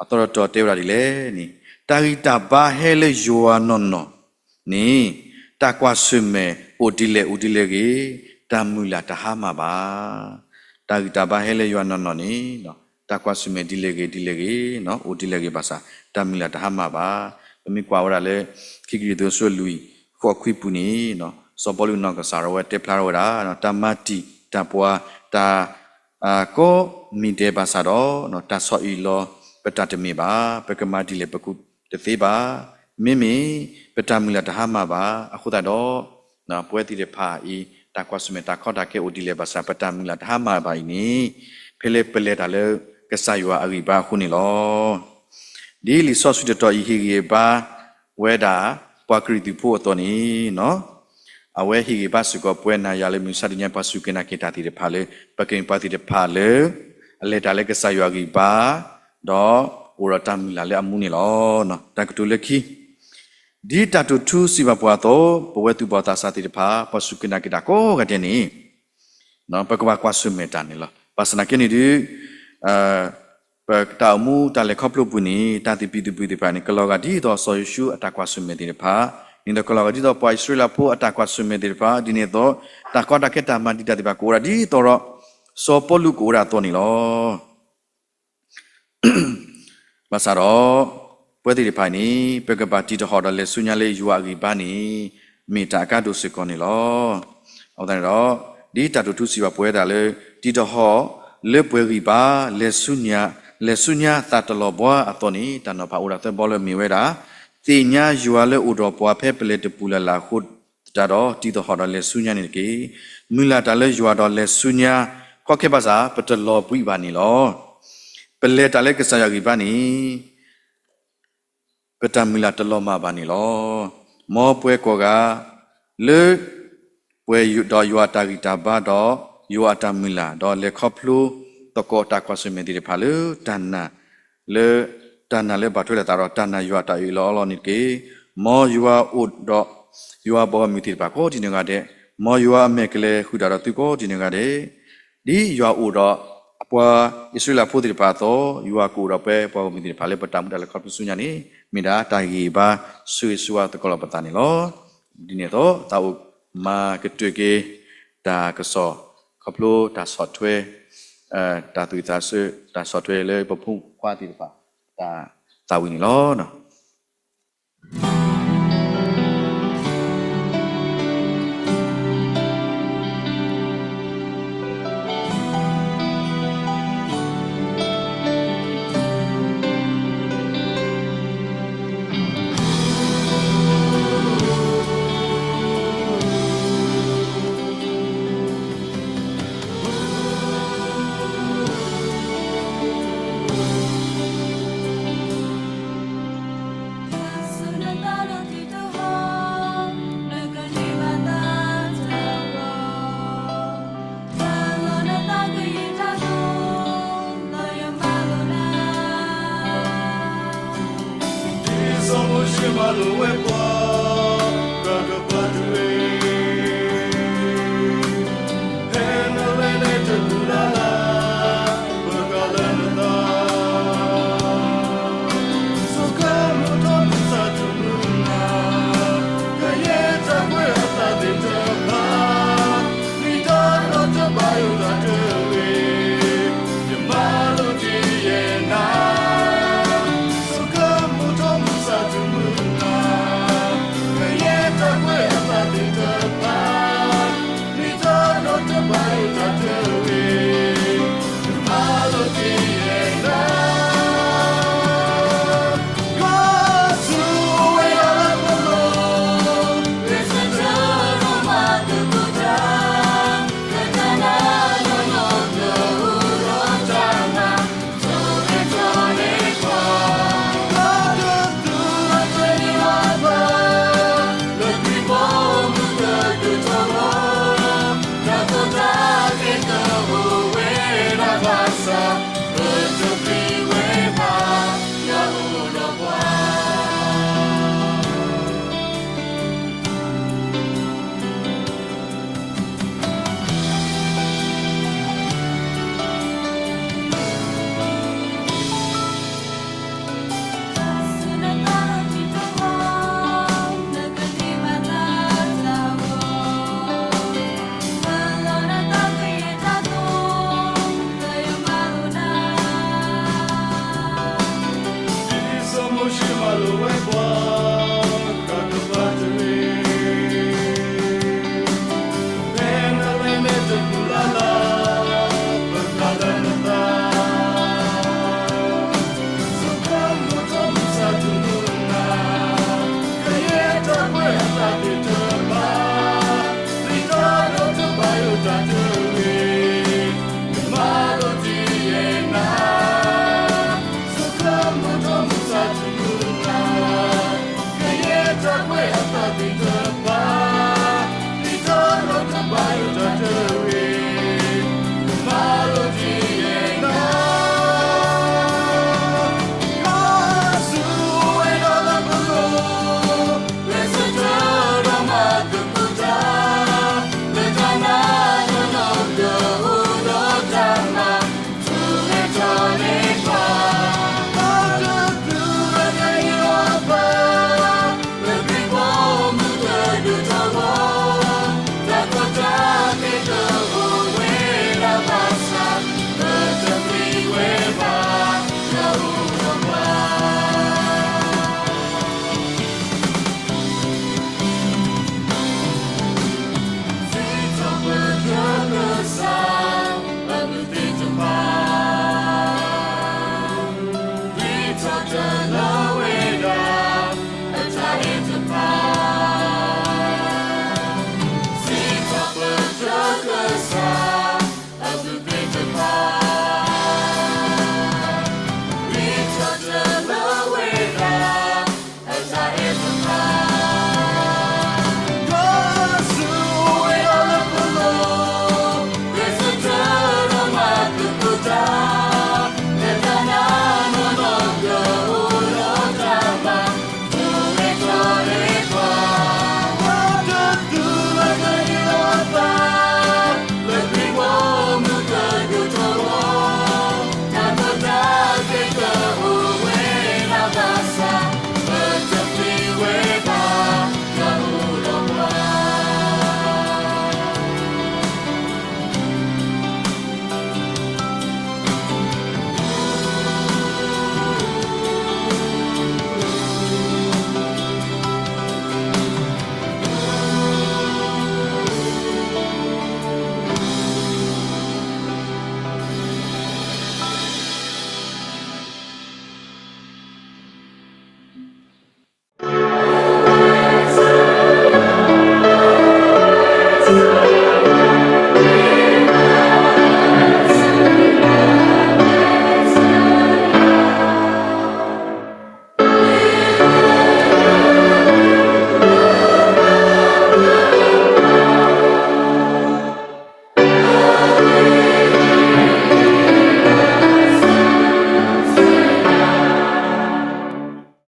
အသီတတီၤတဲဝဲဒၣ်ဒ်လဲၣ်န့ၣ် တၢ်ဂံၢ်တၢ်ဘါဟဲလၢယွၤနီၢ်နီၢ်န့ၣ် တၢ်ကွၢ်ဆၢၣ်မဲာ်အိၣ်ဒ်လဲၣ်အိၣ်ဒ်လဲၣ်ဂ့ၤ တၢ်မုၢ်လၢ်တဟါမၢ်ဘၣ်. တၢ်ဂံၢ်တၢ်ဘါဟဲလၢယွၤနီၢ်နီၢ်န့ၣ် တၢ်ကွၢ်ဆၢၣ်မဲာ်ဒ်လဲၣ်ဂ့ၤဒ်လဲၣ်ဂ့ၤ အိၣ်ဒ်လဲၣ်ဂ့ၤဘၣ်ဆၣ် တၢ်မုၢ်လၢ်တဟါမၢ်ဘၣ်. ပမ့ၢ်ကွၢ်ဝဲဒၣ်လၢ ခံကရံၣ်သူး အဆၢလွံၢ် ဃိးခွံပူၤန့ၣ် စီၤပီလူးနီၢ်ကစၢ်ဒၣ်ဝဲတဲဖျါထီၣ်ဝဲဒၣ် တၢ်မၤတံာ်တာ်ပှၤ တၢ် ကိးမံၤဒဲးဘၣ်ဆၣ်ဒီး တၢ်ဆီၣ်အံၣ်လီၤပတၢ်တမ့ၢ်ဘၣ်. ပကမၤဒ်လဲၣ်ပကူၣ်တသ့ဘၣ်. မ့မ့ၢ်ပတၢ်မုၢ်လၢ်တဟါမၢ်ဘၣ်. အဃိသတးဒီး ပဝဲသ့ၣ်တဖၣ်အံၤ တၢ်ကွၢ်ဆၢၣ်မဲာ်တၢ်ကီတၢ်ခဲအိၣ်ဒ်လဲၣ်ဘၣ်ဆၣ် ပတၢ်မုၢ်လၢ်တဟါမၢ်ဘၣ်အံၤန့ၣ် ဖဲလၢပလဲၤတၢ်လၢကစၢ်ယွၤအဂံၢ်ဘါအဃိန့ၣ်လီၤ. ဒ်လံာ်စီဆှံတတီၤအံၤဟ့ၣ်ဂံၢ်ဘါဝဲဒၣ် ပှၤကရံၣ်သူးဖိအသိးန့ၣ် အဝဲဟ့ၣ်ဂံၢ်ဘါစ့ၢ်ကီးပဝဲနၤယၤလၢမုၢ်မဆါတနံၤညါ ပှၤစူၢ်က့ၤနာ်က့ၤတၢ်သ့ၣ်တဖၣ်လၢ ပကမ့ၢ်ပှၤသ့ၣ်တဖၣ်လၢ အလဲၤတၢ်လၢကစၢ်ယွၤအဂံၢ်ဘါ ဒီးအိၣ်ဒီးတၢ်မုၢ်လၢ်လၢအမူန့ၣ်လီၤ. တၢ်ကတိၤလၢခံ ဒ်တၢ်တိာ်ထူစံးဘၣ်ပှၤအသိး ပဝဲသူၣ်ဘီၣ်သးစၢ်သ့ၣ်တဖၣ် ပှၤစူၢ်က့ၤနာ်က့ၤတၢ်ကိးဂၤဒဲးန့ၣ် ပကဘၣ်ကွၢ်ဆၢၣ်မဲာ်တၢ်န့ၣ်လီၤ. ဘၣ်ဆၣ်သနာ်က့န့ၣ်ဒုး ပတၢ်အိၣ်မူတၢ်လဲၤခီဖျိပူၤန့ၣ် တၢ်သဘံၣ်သဘုၣ်သ့ၣ်တဖၣ်န့ၣ် ကလီၤဂာ်ဒ်သိးစီၤယိၤၡူအတၢ်ကွၢ်ဆၢၣ်မဲာ်သ့ၣ်တဖၣ် ဒ်သိးကလီၤဂာ်ဒ်သိးပှၤအံၣ်စရ့လးဖိအတၢ်ကွၢ်ဆၢၣ်မဲာ်သ့ၣ်တဖၣ် ဒ်န့ၣ်အသိး တၢ်ကီတၢ်ခဲတၢ်မၤဒံးတၢ်သ့ၣ်တဖၣ်ကအိၣ်ဒၣ်ဒ်သိးဒီး စီၤပီလူးကအိၣ်ဒၣ်အသိးန့ၣ်လီၤ. ဘၣ်ဆၣ်ဒီး ပဝဲသ့ၣ်တဖၣ်န့ၣ် ပကဘၣ်တံၤတဟီၣ်ဒီးလဲၤဆူညါလၢယွၤအဂံၢ်ဘါန့ၣ် မ့ၢ်တၢ်အကါဒိၣ်စ့ၢ်ကီးန့ၣ်လီၤ. အဃိသတးန့ၣ်ဒီး ဒ်တၢ်တိာ်ထူစံးဘၣ်ပဝဲဒၣ်လၢ တံၤတဟီၣ်လၢပှဲၤဂံၢ်ဘါ လဲၤဆူညါ လဲၤဆူညါသးတလီၤဘှါအသိးန့ၣ် တၢ်နီၤဖးအိၣ်ဒၣ်သၢဘီလၢမ့ၢ်ဝဲဒၣ် သ့ၣ်ညါယွၤလၢအိၣ်ဒီးပှၤဖဲပလဲၤတပူၤလၢ်လၢ်အဃိသတးဒီး တံၤတဟီၣ်ဒီးလဲၤဆူညါန့ၣ်တက့ၢ်. မုၢ်လၢ်တၢ်လၢယွၤဒီးလဲၤဆူညါ ခီခဲဘၣ်ဆၣ် ပတလီၤဘှံးဘၣ်န့ၣ်လီၤ. ပလဲၤတၢ်လၢကစၢ်ယွၤဂံၢ်ဘါန့ၣ် ပတၢ်မုၢ်လၢ်တလီၤမၢ်ဘၣ်န့ၣ်လီၤ. မ်ပဝဲကိးဂၤ လၢ ပှဲၤဒီးယွၤအတၢ်ဂံၢ်တၢ်ဘါဒီး ယွၤအတၢ်မုၢ်လၢ် ဒီးလဲၤခီဖျိသကိးတၢ်ကွၢ်ဆၢၣ်မဲာ်သ့ၣ်တဖၣ်လၢတၢ်နာ် လၢ တၢ်နာ်လၢဘၣ်ထွဲလိာ်သးဒီးတၢ်နာ်ယွၤအတၢ်အၢၣ်လီၤအီလီၤန့ၣ်တက့ၢ်. မ်ယွၤအိၣ်ဒီး ယွၤဘီမုၢ်သ့ၣ်တဖၣ်ကိးဒံးနီၢ်ဂၤဒဲး, မ်ယွၤအမဲာ်ကလဲၤဃုာ်တၢ်ဒီးသုကိးဒံးနီၢ်ဂၤဒဲး, ဒ်ယွၤအိၣ်ဒီး ပှၤအံၣ်စရ့လးဖိသ့ၣ်တဖၣ်အသိး, ယွၤကအိၣ်ဒီးပှၤဘီမုၢ်သ့ၣ်တဖၣ်လၢပတၢ်မူတၢ်လဲၤခီဖျိဆူညါန့ၣ် မ့ၢ်ဒၣ်တၢ်ဂံၢ်ဘါဆိၣ်ဂ့ၤဆိၣ်ဝါသကိးလိာ်ပသးန့ၣ်လီၤ. ဒ်န့ၣ်အသိး သးအိၣ်မၤကတၢၢ်က့ၤ တၢ်ကစီၣ် ခီဖျိတၢ်ဆီၣ်ထွဲ တၢ်သူၣ်ဝံၣ်သးဆၢ တၢ်ဆီၣ်ထွဲလၢပဖိခွါသ့ၣ်တဖၣ် တၢ်သးဝံၣ်န့ၣ်လီၤ.